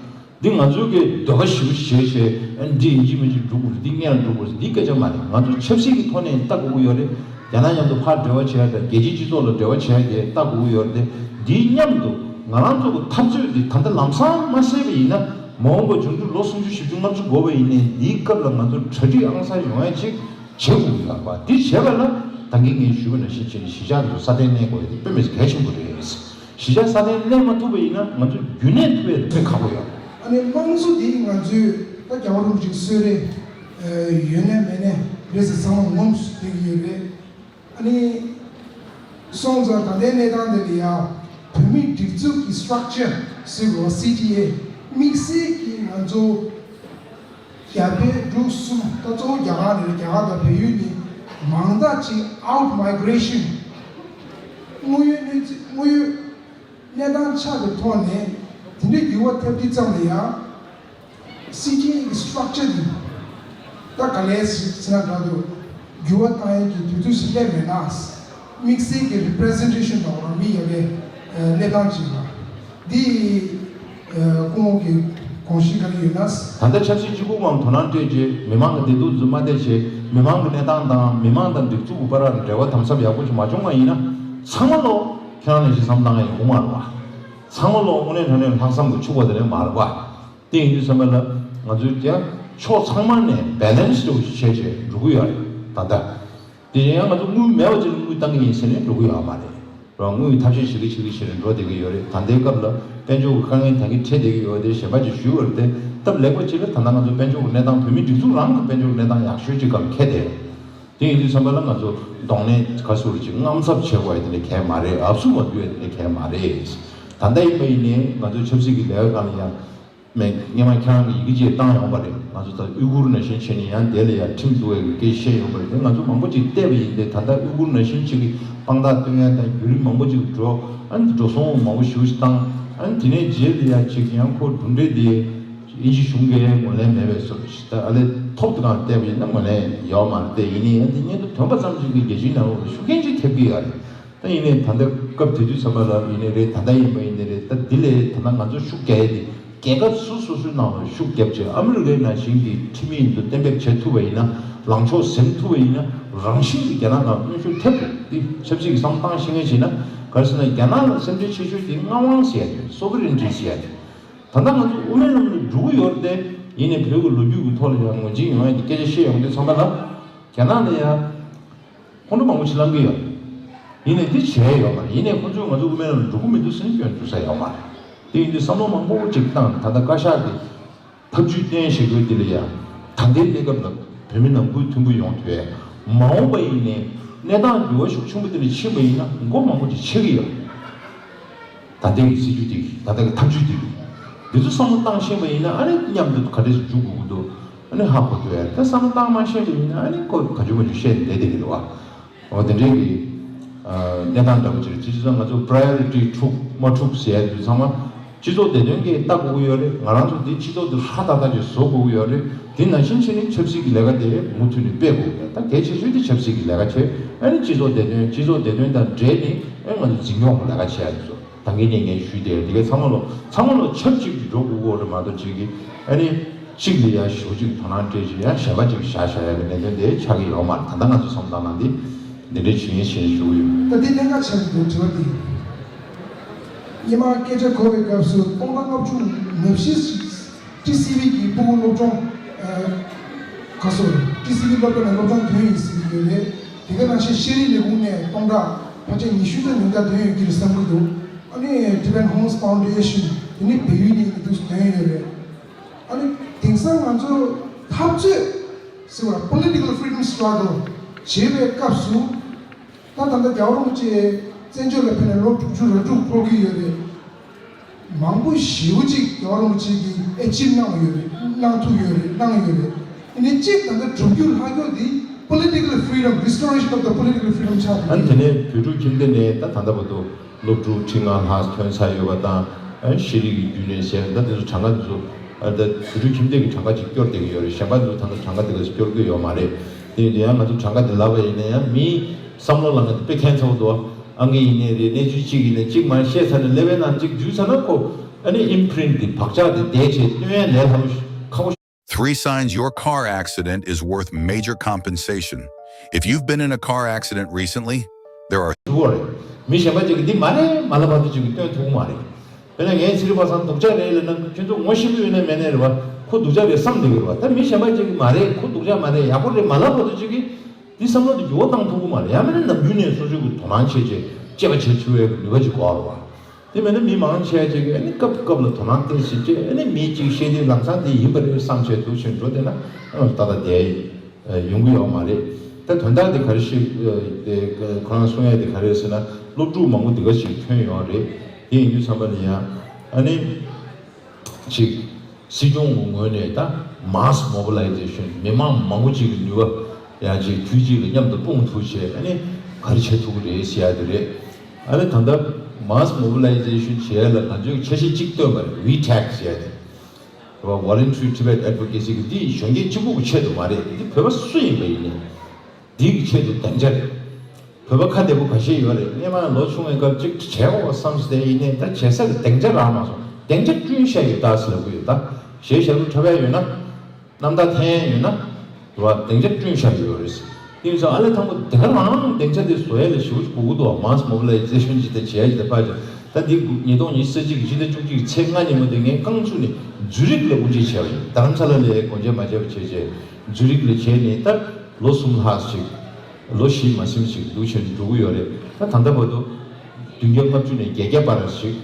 འདི་ང་ཚོའི་གི་འདོད་པ་ཞེ་པོ་བྱས་བྱས། ཨ། འདི་ཡིན་གཅིག་མིན་གཅིག་འགྲུབ་དགོས་རེད། འདི་སྔོན་ལ་འགྲུབ་དགོས་རེད། འདི་སྐད་ཆ་མ་རེད། ང་ཚོ་ཆབ་སྲིད་ཀྱི་ཐོག་ནས་ལྟ་དགོས་ཀྱི་ཡོད་རེད། རྒྱ་ནག་མཉམ་དུ་ཕར་འབྲེལ་བ་བྱེད་ཡ་དང་། རྒྱལ་སྤྱིའི་སྤྱི་ཚོགས་ལ་འབྲེལ་བ་བྱེད་ཡ་དེ་ལྟ་དགོས་ཀྱི་ཡོད་རེད་དེ། འདིའི་མཉམ་དུ་ང་རང་ཚོ་གི་འཐབ་རྩོད་འདི་ད་ལྟ་ལམ་སང་མ་སེལ་བ་ཡིན་ན། མ་འོངས་པ་འབྱུང་འགྱུར་ལོ་སུམ་ཅུ་བཞི་བཅུ་ལྔ་བཅུ་འགོར་བ་ཡིན་ནའི་འདིའི་སྐབས་ལ་ང་ཚོ་གྲ་སྒྲིག་ཨང་གསར་ཡོང་ཡ་ཅིག་བྱེད་དགོས་ཀྱི་ཡོད་རེད་པ། འདི་བྱེད་པ་ལ་ད་གིན་ངས་ཞུས་པ་ནང་བཞིན་བྱས་ནས་གཞིས་ཆགས་འདི་ཚོ་སྲ་བརྟན་གནས་དགོས་ཡ་དེ་དཔེ་མི་སྲིད་གལ་ཆེན་པོ་རེད། གཞིས་ཆགས་སྲ་བརྟན་གནས་མ་ཐུབ་པ་ཡིན་ན་ང་ཚོ་རྒྱུན་གནས་ཐུབ་ཡ་དེ་དཔེ་ཁག་པོ་ཡོད་རེད། ཨ་ནི་དམངས་གཙོ་འདི་ང་ཚོས་ད་རྒྱལ་བ་རིན་པོ་ཆེའི་གསོལ་རས་ཡོད་ནའི་མེད་ནའི་རེད་ཟེར་ཚང་མ་ངོམས་བསྡད་ཀྱི་ཡོད་རེད། ཨ་ནི་སོང་ཙང་ད་ལྟའི་གནས་སྟངས་འདི་ལ་ཡ་བོད་མིའི་སྒྲིག་འཛུགས་ཀྱི་སི་ཊག་ཅར་ཟེར་བ། C T A དམིགས་བསལ་གྱིས་ང་ཚོ་རྒྱ་བལ་འབྲུག་གསུམ་ད་གཙོ་བོ་རྒྱ་གར་ནས་རྒྱ་གར་དང་བལ་ཡུལ་ནས་མང་དག་ཅིག་out migration དངོས་ཡོད་གནས་ཚུལ་དངོས་ཡོད་གནས་སྟངས་ཆགས་པའི་ཐོག་ནས་དེ་འདྲའི་འགྱུར་བ་ཐེབས་དུས་ཙམ་ལ་ཡང་སྲིད་སྤྱིའི་structure་འདི་ད་ག་ལས་ཟེར་ན་འདྲ་འདུག་འགྱུར་བ་བཏང་ཡས་ཀྱི་དུས་ཚོད་ཞིག་སླེབས་མེད་ན། དམིགས་བསལ་གྱི་representation་དང་རང་མི་ཡོད་པའི་གནས་སྟངས་ཅིག་ལ་འདི་སྐུ་ངོ་གི་དགོངས་གཞི་ག་རེ་ཡོད་ན། ད་ལྟ་ཆབ་སྲིད་སྤྱི་ཁོག་ངམ་དོ་སྣང་སྤྲད་རྗེས་མི་མང་གི་བདེ་སྡུག་འཛུལ་མ་བསྡད་བྱས་མི་མང་གི་གནས་སྟངས་དང་མི་མང་དང་སྒྲིག་འཛུགས་ཀྱི་བར་འབྲེལ་བ་དམ་ཟབ་ཡག་པོ་ཞིག་མ་བྱུང་བ་ཡིན་ན་ཚང་མ་ལོ་ཁྱེད་རང་ནས་ཞིག་བསམ་བཏང་ཡག་ཡོང་མ་རེད་བ། ཚང་མ་ལོ་དངོས་གནས་དྲང་གནས་ལྷག་བསམ་གྱི་ཕྱུག་པ་དེ་ནས་མ་རེད་བ། དེ་ཡིན་དུས་ཙམ་པ་ལ་ང་ཚོས་ཀྱང་ཕྱོགས་ཚང་མ་ནས་balance་ཡོད་ཅིག་བྱས་བྱས་འགྲོ་གི་ཡོད་རེད་ད་ལྟ། དེ་ཡང་ང་ཚོ་དངུལ་མེད་པ་ཅིག་ལ་དངུལ་བཏང་གི་ཡིན་ཟེར་ནས་འགྲོ་གི་ཡོད་མ་རེད། རང་དངུལ་ཐབས་ཤེས་བྱེད་ཀྱི་བྱེད་ཀྱི་བྱེད་ནས་འགྲོ་བསྡད་ཀྱི་ཡོད་རེད། ད་ལྟའི་སྐབས་ལ་དཔལ་འབྱོར་གྱི་དཀའ་ངལ་ད་གིན་འཕྲད་བསྡད་ཀྱི་ཡོད་དེ་གཞན་པ་ཅིག་ཞུས་པ་རེད་དེ་སྟབས་ལེགས་པ་ཅིག་ལ་ད་ལྟ་ང་ཚོ་དཔལ་འབྱོར་གྱི་གནས་སྟངས་བོད་མིའི་སྒྲིག་འཛུགས་རང་གི་དཔལ་འབྱོར་གནས་སྟངས་ཡག་ཤོས་ཅིག་སྒང་འཁེལ་བསྡད་ཡོད། དེ་ཡིན་དུས་ཙམ་པ་ལ་ང་ཚོ་གདོང་ལེན་ག་ཟེར་ཅིག་དངངས་འཚབ་བྱེད་དགོས་ཡ་དེ་འདྲ་གང་ཡང་མ་རེད། ཨབ་སུ་མ་འདུས་ཡ་དེ་འདྲ་གང་ཡང་མ་རེད། ད་ལྟ་ཡིན་པ་ཡིན་ནའི་ང་ཚོ་ཆབ་སྲིད་ཀྱི་ལས་ཀ་སྒང་ལ་ཡང་མེད་སྔོན་མ་ཁྱེད་རང་གི་ཡི་གེ་ཅིག་བཏང་ཡོང་པ་རེད། ང་ཚོ་ད་ཨུ་གུར་ནང་བཞིན་བྱས་ནས་ཡང་དེ་ལ་ཡང་ཁྲིམས་བསྡུ་བའི་སྐད་བཤད་ཡོང་པ་རེད། དེ་ང་ཚོ་མང་པོ་ཅིག་བལྟས་པ་ཡིན་ཏེ་ད་ལྟ་ཨུ་གུར་ནང་བཞིན་ཅིག་གི་དཔང་རྟགས་སྟོན་ཡ་དང་བརྒྱུད་རིམ་མང་པོ་ཅིག་འགྲོ་ཨ་ནི་འགྲོ་སོང་མང་པོ་ཞེ་པོ་ཅིག་བཏང་ཨ་ནི་དེ་ནས་རྗེས་ལ་ཡང་ཅིག་ཡང་ཁོ་གྲུབ་འབྲས་དེ། དབྱིན་ཇི་གཞུང་གིས་ངོས་ལེན་མེད་པའི་བཟོ་ཞིག་ད་ཨ་ལས་ཐོབ་ཐང་བལྟས་པ་ཡིན་ན་ངོས་ལེན་ཡོད་མ་རེད། དེ་ཡིན་ནའི་ཡང་དེ་སྙན་ཐོ་ཐོན་པ་ཙམ་ཞིག་གིས་རྒྱལ་སྤྱིའི་ནང་ལོགས་ལ་ཤུགས་རྐྱེན་ཅིག་ཐེབས་ཀྱི་ཡོད་རེད། ད་ཡིན་ནའི་ད་ལྟ་སྐབས་དེ་དུས་ཙམ་པ་ལ་ཡིན་ནའི་རེད། ད་ལྟ་ཡིན་པ་ཡིན་ནའི་རེད། ད་འདི་ལས་ད་ལྟ་ང་ཚོ་ཤུགས་རྒྱག་ཡས་དེ་རྒྱལ་ཁབ་སོ་སོ་སོའི་ནང་ལ་ཤུགས་རྒྱབ་བྱས་ཨ་མི་རི་ཀའི་ནང་བཞིན་གྱི་ཁྲིམས་ཡིག་འདི་གཏན་འབེབས་བྱེད་ཐུབ་པ་ཡིན་ན་ལངས་ཕྱོགས་ཟིན་ཐུབ་པ་ཡིན་ན་རང་བཞིན་གྱིས་རྒྱ་ནག་ནང་གནོན་ཤུགས་ཐེབས་འདུག་འདི་ཆབ་སྲིད་ཀྱི་བསམ་བློ་བཏང་ཤེས་མཁན་བྱས་ན་ག་རེ་ཟེར་ན་རྒྱ་ནག་ལ་སེམས་ཁྲལ་ཆེ་ཤོས་དེ་མངའ་དབང་ཟེར་ཡ་དེ་sovereignty་ཟེར་ཡ་དེ། ད་ལྟ་ང་ཚོ་དབུ་མའི་ལམ་ལ་འགྲོ་གི་ཡོད་རེད་དེ། ཡིན་ནའི་བོད་ཀྱི་ལོ་རྒྱུས་ཀྱི་ཐོག་ལ་ཡང་ངོས་འཛིན་ཡོང་ཡ་གི་སྐད་ཆ་བཤད་ཡོང་དུས་ཙམ་པ་ལ། རྒྱ་ནག་ལ་ཡང་ཁོང་ཁྲོ་མང་པོ་ཞིག་ལངས་ཀྱི་ཡོད། ཡིན་ནའི་དེ་བྱས་ཡོད་མ་རེད། ཡིན་ནའི་ཁོང་ཚོས་ང་ཚོ་དབུ་མའི་ལམ་ལ་འགྲོ་གི་མི་འདུག་ཟེར་ནས་སྐྱོན་འཛུགས་ས་ཡོད་མ་རེད། དེ་ཡིན་དུས་བསམ་བློ་མང་པོ་ཅིག་བཏང་ད་ལྟ་བཀའ་ཤག་གི་ཐབས་ཇུས་བསྟན་བཞག་རྒྱུ་འདི་ལ་ཡང་ད་ལྟའི་གནས་སྐབས་ལ་བོད་མི་ནང་ཁུལ་མཐུན་པོ་ཡོང་ཐུབ་ཡ། མ་འོངས་པ་ཡིན་ནའི་གནས་སྟངས་འགྱུར་བ་ཤུགས་ཆེན་པོ་དེ་འདྲ་ཕྱིན་པ་ཡིན་ན་མགོ་མང་པོ་ཅིག་ཆགས་ཀྱི་ཡོད། ད་ལྟའི་གི་སྲིད་ཇུས་དེ་གི་ད་ལྟ་གི་ཐབས་ཇུས་དེ་གི་འདི་ཚོ་བསམ་བློ་བཏང་ཤེས་པ་ཡིན་ན་ཨ་ནི་མཉམ་དུ་ག་འདྲས་སུ་འཇུག་དགོས་ཀྱི་འདུག་ཨ་ནི་ཧ་གོ་ཐུབ་ཡ། ད་བསམ་བློ་བཏང་མ་ཤེས་པ་ཡིན་ན་ཨ་ནི་ཁོ་ག་འཇུ་མ་འཇུ་བཤད་བསྡད་བསྡད་ཀྱི་རེད་བ། འོ་དེ་འདྲའི་གི་གནས་སྟངས་འདྲ་པོ་ཅིག་རེད། སྤྱི་ཚོགས་ང་ཚོ་priority་འཁྲུག་མ་འཁྲུག་ཟེར་ཡ་དེ་ཚང་མ་སྤྱི་ཚོགས་བདེ་དོན་གྱིས་ལྟ་དགོས་ཀྱི་ཡོད་རེད། ང་རང་ཚོ་འདི་སྤྱི་ཚོགས་འདི་ཧྲ་ཏག་ཏག་ཅིག་བཟོ་དགོས་ཀྱི་ཡོད་རེད། དེ་ནང་བཞིན་བྱས་ནས་ཆབ་སྲིད་ཀྱི་ལས་ཀ་དེ་མུ་མཐུད་ནས་སྤེལ་དགོས་ཀྱི་ཡོད། ད་གལ་ཆེ་ཤོས་དེ་ཆབ་སྲིད་ཀྱི་ལས་ཀ་བྱེད་ཨ་ནི་སྤྱི་ཚོགས་བདེ་དོན་སྤྱི་ཚོགས་བདེ་དོན་དང་འབྲེལ་ནས་ཨ་ནི་ང་ཚོ་འཛིན་སྐྱོང་གི་ལས་ཀ་བྱེད་ཡ་དེ་ཚོ། ད་གིན་ནས་ངས་ཞུས་ཏེ་དེ་གའི་ཚང་མ་ལོ་ཚང་མ་ལོ་ཆབས་ཅིག་ཏུ་འགྲོ་དགོས་ཀྱི་རེད་མ་གཏོགས་གཅིག་གིས་ཨ་ནི་གཅིག་ལ་ཡ་ཞེ་པོ་ཅིག་དོ་སྣང་སྤྲད་ཅིག་ཡ་གཞན་པ་ཅིག་བཞག་བཞག་ཡ་གི་གནད་དོན་དེ་ཆགས་ཀྱི་ཡོད་མ་རེད། ད་ལྟ་ང་ཚོ་བསམ་བཏང་ན་འདི་འདི་འདྲའི་བྱེད་ཡིན་ཞེས་ཞུ་གི་ཡོད། ད་འདི་གནད་འགག་ཆགས་ཀྱི་འདུག་དྲི་བ་འདི། སྔོན་མ་སྐད་ཆ་གོ་བའི་སྐབས་སུ་སྟོང་ཕྲག་ལྔ་བཅུ་ང་བཞི་ཞིག་ཊི་སི་ཝི་གི་ཕྲུ་གུ་སློབ་སྦྱོང་ཨ་ག་སོ་ཊི་སི་ཝི་སློབ་གྲྭ་ནས་སློབ་སྦྱོང་ཐོན་ཡོད་ཟེར་གྱི་ཡོད་རེད། དེ་ག་ནང་བཞིན་ཤེས་རིག་ལས་ཁུངས་ནས་སྟོང་ཕྲག་ཕལ་ཆེར་ཉི་ཤུ་ཙམ་ཉུང་མཐའ་ཐོན་ཡོད་ཀྱི་རེད་བསམ་གྱི་འདུག་ཨ་ནི་Tibetan Homes Foundation དེ་ནི་བལ་ཡུལ་ནས་ཀྱི་འདུག་ཐོན་ཡོད་རེད། ཨ་ནི་དེང་སང་ང་ཚོ་འཐབ་རྩོད་ཟེར་བ་political freedom struggle བྱེད་པའི་སྐབས་སུ་ད་ད་ལྟ་རྒྱལ་བ་རིན་པོ་ཆེ་བཙན་བྱོལ་ལ་ཕེབས་ནས་ལོ་དྲུག་ཅུ་རེ་དྲུག་འཁོར་གྱི་ཡོད་རེད། མང་པོ་ཞེ་པོ་ཅིག་རྒྱལ་བ་རིན་པོ་ཆེ་གིས་achieve་གནང་ཡོད་རེད། གནང་ཐུབ་ཡོད་རེད། གནང་ཡོད་རེད། ཨ་ནི་གཅིག་ད་ལྟ་སྒྲུབ་རྒྱུ་ལྷག་རྒྱུ་འདི་political freedom, restoration of the political freedom ཆགས་ཨ་ནི་དེ་ནས་བོད་ཕྲུག་ཁྱིམ་སྡེ་ནས་ད་ད་ལྟ་བར་དུ་སློབ་ཕྲུག་ཁྲི་ལྔ་ལྷག་ཐོན་ཚར་ཡོད་པ་དང་ཨ་ནི་ཤེས་རིག་གི་བརྒྱུད་ནས་ཟེར་ད་དེ་ཚོ་གྲངས་ཀ་དེ་ཚོ་ཨ་ད་བོད་ཕྲུག་ཁྱིམ་སྡེ་གི་གྲངས་ཀ་ཅིག་སྐྱོར་བསྡད་ཀྱི་ཡོད་རེད། གཞན་པ་ཚོ་ད་ལྟ་གྲངས་ཀ་དེ་ག་ཚོད་སྐྱོར་གྱི་ཡོད་མ་རེད། དེ་ཡིན་དུས་ཡང་ང་ཚོ་གྲངས་ཀ་དེ་ལབ་པ་ཡིན་ན་ཡང་མིའི་བསམ་བློ་ལ་ང་ཚོ་དཔེ་ཁྱད་མཚར་པོ་འདུག་ཨང་ཀི་ཡིན་ནའི་རེད། གནས་ཚུལ་གཅིག་ཡིན་ནའི་གཅིག་མར་བཤད་ཚར་ནས་ལེ་བའི་ནང་གཅིག་འཇུས་ཚར་ན་ཁོ་ཨ་ནི་imprint་དེ་བག་ཆགས་དེ་བསྡད་བྱས་སྟོན་ཡ་ལས་སླ་པོ་ཁག་པོ། Three signs your car accident is worth major compensation. If you've been in a car accident recently, there are ཐུབ་པ་རེད། མི་གཞན་པ་ཅིག་གིས་འདི་མ་རེད་མ་ལབ་བར་དུ་ཅིག་གིས་སྟོན་ཐུབ་ཀྱི་མ་རེད། དཔེར་ན་ངས་ཚེ་རིང་པ་སངས་སྡུག་ཅག་རེད་ལབ་ན་ཁྱོད་ཚོ་ངོ་ཤེས་ཀྱི་ཡོད་ན་མེད་ན་རེད་བ། ཁོ་སྡུག་ཅག་རེད་བསམ་བསྡད་ཀྱི་རེད་བ། ད་མི་གཞན་པ་ཅིག་གིས་མ་རེད་ཁོ་སྡུག་ཅག་མ་རེད་ཡག་པོ་རེད་མ་ལབ་བར་དུ་ཅིག་གིས་འདི་བསམ་བློ་དེ་འགྱུར་བ་བཏང་ཐུབ་ཀྱི་མ་རེད། ཡང་མིན་ན་ནམ་རྒྱུན་ནས་སོ་སོའི་གི་དོ་སྣང་བྱས་བྱས་དཔྱད་པ་བྱེད་ཐུབ་པའི་ནུས་པ་ཅིག་དགོས་རེད་བ། དེ་མིན་ན་མི་མང་ཆེ་བ་ཅིག་གིས་ཨ་ནི་སྐབས་སྐབས་ལ་དོ་སྣང་སྟེར་ཞིག་ཅེས་ཨ་ནི་མི་གཅིག་བཤད་དུས་ལམ་སང་དེ་ཡིན་པ་རེད་བསམ་བྱས་འདུག་བྱས་འགྲོ་བསྡད་ན་ཨ་ཏག་ཏག་བསྡད་ཡོང་གི་ཡོད་མ་རེད། ད་དོན་དག་དེ་ག་རེ་ཞིག་དེ་ཁོ་རང་གསུང་ཡ་དེ་ག་རེ་རེད་ཟེར་ན་སློབ་ཕྲུག་མང་པོ་འདི་ག་ཞིག་ཐོན་ཡོང་རེད། དེ་ཡིན་དུས་ཙམ་པ་ལ་ཡང་ཨ་ནི་ གཅིག་སྲིད་སྐྱོང་གི་ངོས་ནས་ད་mass mobilization མི་མང་མང་པོ་ཅིག་གི་ནུས་པ་ཡང་ཅིག་དུས་གཅིག་ལ་མཉམ་དུ་སྤུངས་ཐུབ་བྱས། ཨ་ནི་ག་རེ་བྱེད་ཐུབ་ཀྱི་རེད་ཟེར་ཡ་དེ་རེད། ཨ་ནི་ད་ལྟ་mass mobilization བྱེད་ཡ་ལ་ང་ཚོས་འཆར་གཞི་གཅིག་བཏོན་པ་རེད། ཝི་ཊེག་ཟེར་ཡ་དེ། Voluntary Tibet Advocacy གི་འདི་གཞོན་སྐྱེས་གཅིག་པུ་གི་ཆེད་དུ་མ་རེད། འདི་བོད་པ་སུ་ཡིན་པ་ཡིན་ནའི་འདི་གི་ཆེད་དུ་སྡིངས་ཆ་རེད། བོད་པ་ཁ་བདེ་པོ་ཁ་ཤས་ཡོད་རེད། སྔོན་མ་ལོ་ཆུང་བའི་སྐབས་ཅིག་བྱས་འོ་བསམ་སྟེ་ཡིན་ནའི་ད་བྱེད་ས་གི་སྡིངས་ཆ་རག་མ་སོང་། སྡིངས་ཆ་བསྐྲུན་བཞག་ཡོད་ད་ཟེར་ལབ་ཀྱི་ཡོད། ད་གཞས་ཞབས་བྲོ་འཁྲབ་ཡ་ཡོད་ན། རྣམ་ཐར་འཐེན་ཡ་ཡོད་ན། རེད་བ། སྡིངས་ཆ་བསྐྲུན་བཞག་ཡོད་རེད། དེ་ཡིན་ཙང་ཨ་ལས་དང་པོ་དེ་ག་རང་སྡིངས་ཆ་དེ་བཟོ་ཡ་ལ་ཞེ་པོ་ཅིག་དགོས་ཀྱི་འདུག་བ། mass mobilization ཅིག་དང་བྱེད་ཡ་ཅིག་དང་ཕར་ཅིག་ད་འདི་ཉིས་སྟོང་ཉི་ཤུ་རྩ་གཅིག་གི་ཕྱི་ཟླ་བཅུ་གཅིག་ཚེས་ལྔ་ཉིན་མོ་དེ་ངས་རྐང་བཙུགས་ནས་ཛུ་རིག་ལ་དབུ་འབྱེད་བྱས་པ་ཡིན། རྡ་རམ་ས་ལ་ལ་སྒོ་འབྱེད་མ་བྱས་པ་བྱས་བྱས་ཛུ་རིག་ལ་བྱས་ནས་ད་ལོ་གསུམ་ལྷག་ཅིག་ལོ་བཞི་མ་ཟིན་ཅིག་འདུག་བྱས་ནས་འགྲོ་གི་ཡོད་རེད། ད་ད་ལྟ་བར་དུ་བདུན་བརྒྱ་ལྔ་བཅུ་ནས་བརྒྱད་བརྒྱ་བར་ཞིག་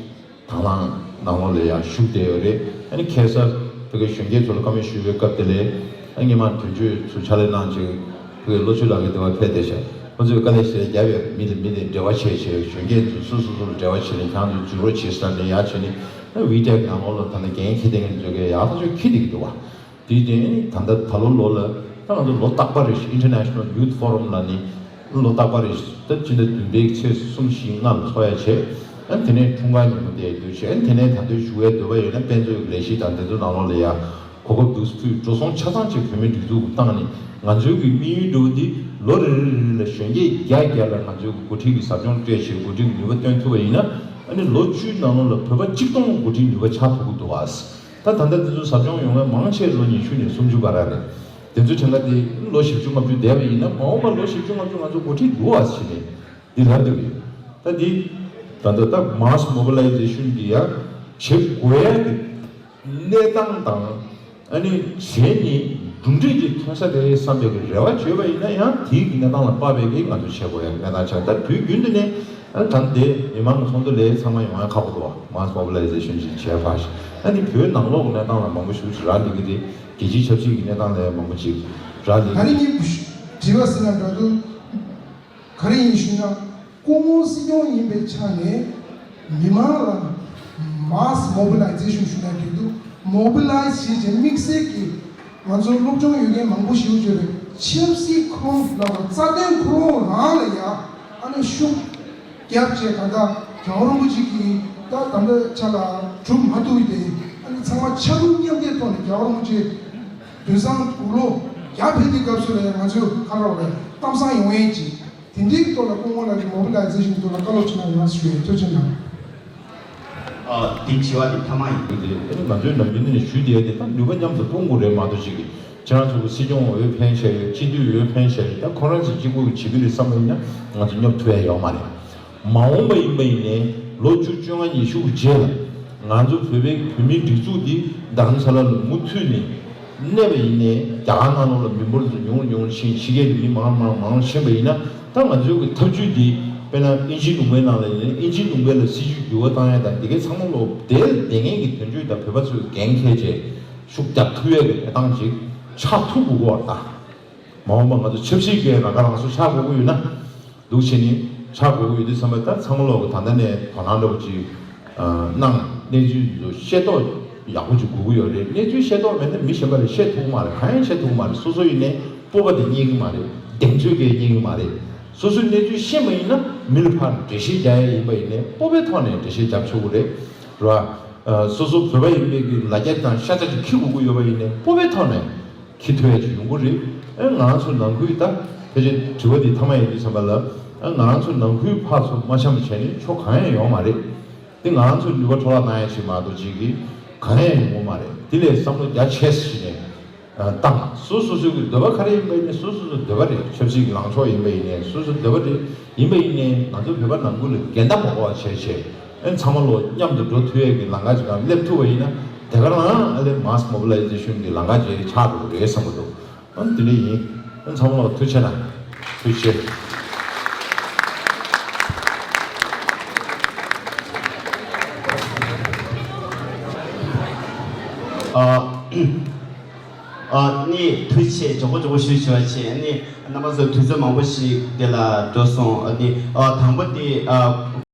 དང་བླངས་ནང་ལོགས་ལ་ཡང་ཞུགས་བསྡད་ཡོད་རེད། ཨ་ནི་ཁ་སང་བོད་ཀྱི་གཞོན་སྐྱེས་ཚོ་ལ་བཀའ་མོལ་ཞུ་བའི་སྐབས་དེ་ལ་ཨ་སྔོན་མ་དོན་གཅོད་ཚོ་ཕྱག་ལས་གནང་ཅིག་བོད་ཀྱི་བློ་ཆོས་ལགས་ཀྱིས་དེ་བར་ཕེབས་བསྡད་ཤག་ཁོ་ཚོས་དཀའ་ལས་ཞེ་དྲག་བརྒྱབ་ཡོད། མི་དང་མི་དང་འབྲེལ་བ་བྱས་བྱས། གཞོན་སྐྱེས་ཚོ་སོ་སོ་སོ་ལ་འབྲེལ་བ་བྱས་ནས་ཁྱང་ཚོ་འཛུལ་རོགས་བྱེད་ཟེར་ནས་ཡར་བྱས་ནས་ཨ་ཝི་ཊེག་ནང་ལོགས་ལ་ད་ནི་འགན་འཁྱེར་བསྡད་མཁན་ཚོས་ཀྱི་ཡག་ཐག་ཆོད་འཁྱེར་བསྡད་ཀྱི་འདུག་བ། དེའི་རྐྱེན་ནི་ད་ལྟ་ད་ལོ་ལོ་ལ་ད་ང་ཚོ་ལོ་རྟག་པར་རེ་བཞིན་International Youth Forum ལ་ནི་ལོ་རྟག་པར་རེ་བཞིན་ད་སྤྱི་ཟླ་བདུན་པའི་ཚེས་གསུམ་བཞི་ལྔ་ལ་ཚོགས་ཡ་བྱས། ཨ་ནི་དེ་ནས་འཁྲུངས་སྐར་ཉིན་མོ་དེ་དུས་བྱས། ཨ་ནི་དེ་ནས་ད་ལྟའི་ཞུ་བའི་འདོད་པ་ཡོད་ན་དཔེ་མཛོད་ཀྱི་ལས་གཞི་དང་དེ་ཚོ་ནང་ལོགས་ལ་ཡ་གོ་སྐབས་འདུག་སེ་ཕུལ། འགྲོ་སོང་ཆ་ཚང་ཅིག་བོད་མིའི་སྒྲིག་འཛུགས་ཀྱིས་བཏང་ནས་ང་ཚོའི་གི་དམིགས་ཡུལ་འདྲ་བོ་འདི་ལོ་རེ་རེ་རེ་ལ་གཞོན་སྐྱེས་བརྒྱ་བརྒྱ་ལ་ང་ཚོའི་གི་འགོ་ཁྲིད་ཀྱི་ཟབ་སྦྱོང་སྤྲད་བྱས་འགོ་ཁྲིད་ཀྱི་ནུས་པ་བཏོན་ཐུབ་པ་ཡིན་ན། ཨ་ནི་ལོ་བཅུའི་ནང་ལོགས་ལ་བོད་པ་གཅིག་སྟོང་འགོ་ཁྲིད་ནུས་པ་ཆགས་ཐུབ་ཀྱི་འདུག་ཨ། ད་ད་ལྟ་དེ་ཚོ་ཟབ་སྦྱོང་ཡོང་མཁན་མང་ཆེ་ལོ་ཉི་ཤུ་ནས་སུམ་ཅུ་བར་རེད། དེ་ཚོའི་གྲངས་ཀ་དེ་ལོ་བཞི་བཅུ་ལྔ་བཅུ་བསྡད་པ་ཡིན་ན་མ་འོངས་པ་ལོ་བཞི་བཅུ་ལྔ་བཅུ་ང་ཚོ་འགོ་ཁྲིད་འདུག་ཨ་ཟེར་ནས་འདི་ལབ་འདུག་ཡོད། ད་འདི་ད་ལྟ་ད་mass mobilization འདི་ཡང་བྱེད་དགོས་ཡ་གི་གནས་སྟངས་དང་། ཨ་ནི་གཞན་ནི་གྲུབ་འབྲས་ཅིག་ཐོན་ས་རེད་བསམ་པའི་གི་རེ་བ་བཅོལ་བ་ཡིན་ན་ཡང་དེའི་གི་གནས་སྟངས་ལ་དཔག་པའི་གི་ང་ཚོ་བྱེད་དགོས་ཡ་གནས་སྟངས་ཆགས། ད་དུས་རྒྱུན་དུ་ནས་ཨ་ནི་ད་འདི་མི་མང་གི་ཚོགས་འདུ་ལས་ཚང་མ་ཡོང་ཡ་ཁག་པོ་འདུག་བ། mass mobilization ཅིག་བྱས་ཕར་ཞིག་ཨ་ནི་བོད་ནང་ལོགས་གི་གནས་སྟངས་ལ་མང་པོ་ཞིག་རག་ལས་ཀྱི་རེད། རྒྱལ་སྤྱིའི་ཆབ་སྲིད་ཀྱི་གནས་སྟངས་ལ་མང་པོ་ཅིག་རག་ལས་ད་ཀྱི་རིང་ངས་དྲི་བ་ཟེར་ན་འདྲ་འདུག་ག་རེ་ཡིན་ཞུས་ན། སྐུ་ངོ་སྲིད་སྐྱོང་ཡིན་པའི་ཆ་ནས་མི་མང་ལ་mass mobilization ཞུ་ན་འགྲིག་འདུག mobilize བྱེད་ཅིང་དམིགས་བསལ་གྱིས་ང་ཚོ་སློབ་སྦྱོང་ཡོད་མཁན་མང་པོ་ཞིག་བརྗོད་པའི་ཆབ་སྲིད་ཁོངས་ལ་རྩ་དོན་ཁོ་རང་རང་ལ་ཡ་ཨ་ནི་ཤུགས་རྒྱབ་བྱས། ད་ལྟ་རྒྱལ་བ་རིན་པོ་ཆེ་གིས་ད་ད་ལྟ་ཆ་ལ་གྲུབ་མ་ཐུབ་པའི་དེ་ཨ་ནི་ཚང་མ་ཕྱར་གྲུ་མཉམ་འདེགས་ཐོག་ནས་རྒྱལ་བ་རིན་པོ་ཆེ་དུས་སང་དགུང་ལོ་བརྒྱ་ཕེབས་དུས་སྐབས་སུ་ལ་ཡ་ང་ཚོས་ཁ་རོག་ལ་གཏམ་བཟང་ཡོང་ཡས་ཅིག་དེ་འདྲའི་ཐོག་ལ་སྐུ་ངོ་ལགས་ཀྱིས་mobilization ཐོག་ལ་བཀའ་སློབ་ཅིག་གནང་ཡོད་ན་ཞུ་ཡས། ཐུགས་རྗེ་གནང་། ཨ། འདི་དྲི་བ་འདི་མཐའ་མ་ཡིན། དེ་ཨ་ནི་ང་ཚོའི་ནམ་རྒྱུན་ནས་ཞུས་བསྡད་དེ་ད་ནུས་པ་མཉམ་དུ་སྤུངས་དགོས་རེད་མ་གཏོགས་ཅིག་གིས་ཁྱེད་རང་ཚོ་གི་སྲིད་སྐྱོང་འོས་འཕེན་བྱས་ཡོད། སྤྱི་འཐུས་འོས་འཕེན་བྱས་ཡོད། ད་ཁོ་རང་ཚོ་གཅིག་པུ་གིས་བྱེད་ཀྱི་རེད་བསམ་པ་ཡིན་ན་ང་ཚོ་སྙོབ་ཐུབ་ཡ་ཡོད་མ་རེད། མ་འོངས་པ་ཡིན་པ་ཡིན་ནའི་ལོ་བཅུ་བཅོ་ལྔ་ཉི་ཤུ་གི་རྗེས་ལ་ང་ཚོ་བོད་པའི་བོད་མིའི་སྒྲིག་འཛུགས་འདི་རྡ་རམ་ས་ལ་ལ་མུ་མཐུད་ནས་གནས་པ་ཡིན་ནའི་རྒྱ་གར་ནང་ལོགས་ལ་མི་འབོར་དེ་ཚོ་ཉུང་རུ་ཉུང་རུ་ཕྱིན། ཕྱི་རྒྱལ་གྱི་མི་མང་མང་མང་རུ་ཕྱིན་པ་ཡིན་ན་ད་ང་ཚོའི་གི་ཐབས་ཇུས་འདི་དཔེར་ན་དབྱིན་ཇིའི་ལུང་པའི་ནང་ལ་ཡིན་ན་དབྱིན་ཇིའི་ལུང་པའི་ལ་སྲིད་ཇུས་འགྱུར་བ་བཏང་ཡ་དང་དེ་གའི་ཚང་མ་ལོག་དེར་བསྡད་མཁན་གྱི་དོན་གཅོད་དང་བོད་པ་ཚོའི་འགན་འཁྱེར་བྱས་ཤུགས་རྒྱག་ཐུབ་ཡ་གི་གནས་སྟངས་ཅིག་ཆགས་ཐུབ་དགོས་ཀྱི་ཡོད་རེད་ད། མ་འོངས་པ་ང་ཚོ་ཆབ་སྲིད་ཀྱི་རང་ཁ་རང་གསོ་ཆགས་དགོས་ཀྱི་ཡོད་ན། འདུག་བྱས་ནས་ཆགས་དགོས་ཀྱི་ཡོད་དུས་ཙམ་པ་ད་ཚང་མ་ལོག་གི་ད་ལྟ་ནས་དོ་སྣང་འདྲ་པོ་ཅིག་ཨ། གནང་། གནས་ཚུལ་འདི་ཚོ་ཤེས་རྟོགས་ཡག་པོ་ཅིག་དགོས་ཀྱི་ཡོད་རེད། གནས་ཚུལ་ཤེས་རྟོགས་མེད་ན་མི་གཞན་པ་ལ་བཤད་ཐུབ་ཀྱི་མ་རེད། གང་ཡང་བཤད་ཐུབ་ཀྱི་མ་རེད། སོ་སོ་ཡིན་ནའི་སྤོབས་པ་དེ་རྙེད་ཀྱི་མ་རེད། གདེང་ཚོད་ཀྱང་རྙེད་ཀྱི་མ་རེད། སོ་སོའི་གནས་ཚུལ་ཤེས་པ་ཡིན་ན་མི་ལ་ཕར་འགྲེལ་བཤད་རྒྱག་ཡ་ཡིན་པ་ཡིན་ནའི་སྤོབས་པའི་ཐོག་ནས་འགྲེལ་བཤད་རྒྱབ་ཆོག་གི་རེད། རེད་བ། ཨ། སོ་སོ་བོད་པ་ཡིན་པའི་གི་ལ་རྒྱ་དང་ཤ་ཚ་ཅིག་འཁྱེར་དགོས་ཀྱི་ཡོད་པ་ཡིན་ནའི་སྤོབས་པའི་ཐོག་ནས་འཁྱེར་ཐུབ་ཡ་ཅིག་ཡོང་གི་རེད། ཨ། ང་རང་ཚོ་ནང་ཁུལ་ད་ཕལ་ཆེར་དྲི་བ་འདི་མཐའ་མ་ཡིན་དུས་ཙམ་པ་ལ། ཨ། ང་རང་ཚོ་ནང་ཁུལ་ཕར་ཚུར་མ་འཆམ་བྱས་ནས་ཕྱོགས་གང་ཡང་ཡོང་མ་རེད། འདི་ང་རང་ཚོ་ནུས་པ་འཕྲོ་བརླག་བཏང་ཡ་ཞིག་མ་གཏོགས་ཅིག་གི་གང་ཡང་ཡོང་གི་མ་རེད། དེ་ལས་བསམ་བློ་རྒྱ་ཆེ་ཞིག་ནས་བཏང་། སོ་སོ་སོའི་གི་འདོད་པ་ག་རེ་ཡིན་པ་ཡིན་ནའི་སོ་སོ་སོའི་འདོད་པ་རེད། ཆབ་སྲིད་ཀྱི་ལངས་ཕྱོགས་ཡིན་པ་ཡིན་ནའི་སོ་སོའི་འདོད་པ་རེད། ཡིན་པ་ཡིན་ནའི་ང་ཚོ་བོད་པ་ནང་ཁུལ་ལ་འགལ་ཟླ་མ་དགོས་པ་བྱས་བྱས། ཨ། ཚང་མ་ལོ་མཉམ་དུ་འགྲོ་ཐུབ་ཡས་ཀྱི་ལམ་ཁ་ཅིག་ལ་སླེབས་ཐུབ་པ་ཡིན་ན་དེ་ག་རང་ཨ་ལས་mass mobilization གྱི་ལམ་ཁ་ཅིག་ཆགས་འགྲོ་གི་རེད་བསམ་གྱི་འདུག་ཨ། འདི་འདྲ་ཡིན། ཨ། ཚང་མ་ལ་ཐུགས་རྗེ་གནང་། ཐུགས་རྗེ་ཆེ། ཨ། ཨ་ནི་ཐུགས་རྗེ་ཆེ། མགྱོགས་པོ་མགྱོགས་པོ་ཞུ་ཞུ་བ་བྱེད། ཨ་ནི་རྣམ་པ་ཚོ་དུས་ཚོད་མང་པོ་ཞིག་འདི་ལ་འགྲོ་སོང་། ཨ་ནི་ཨ་དང་པོ་དེ་ཨ།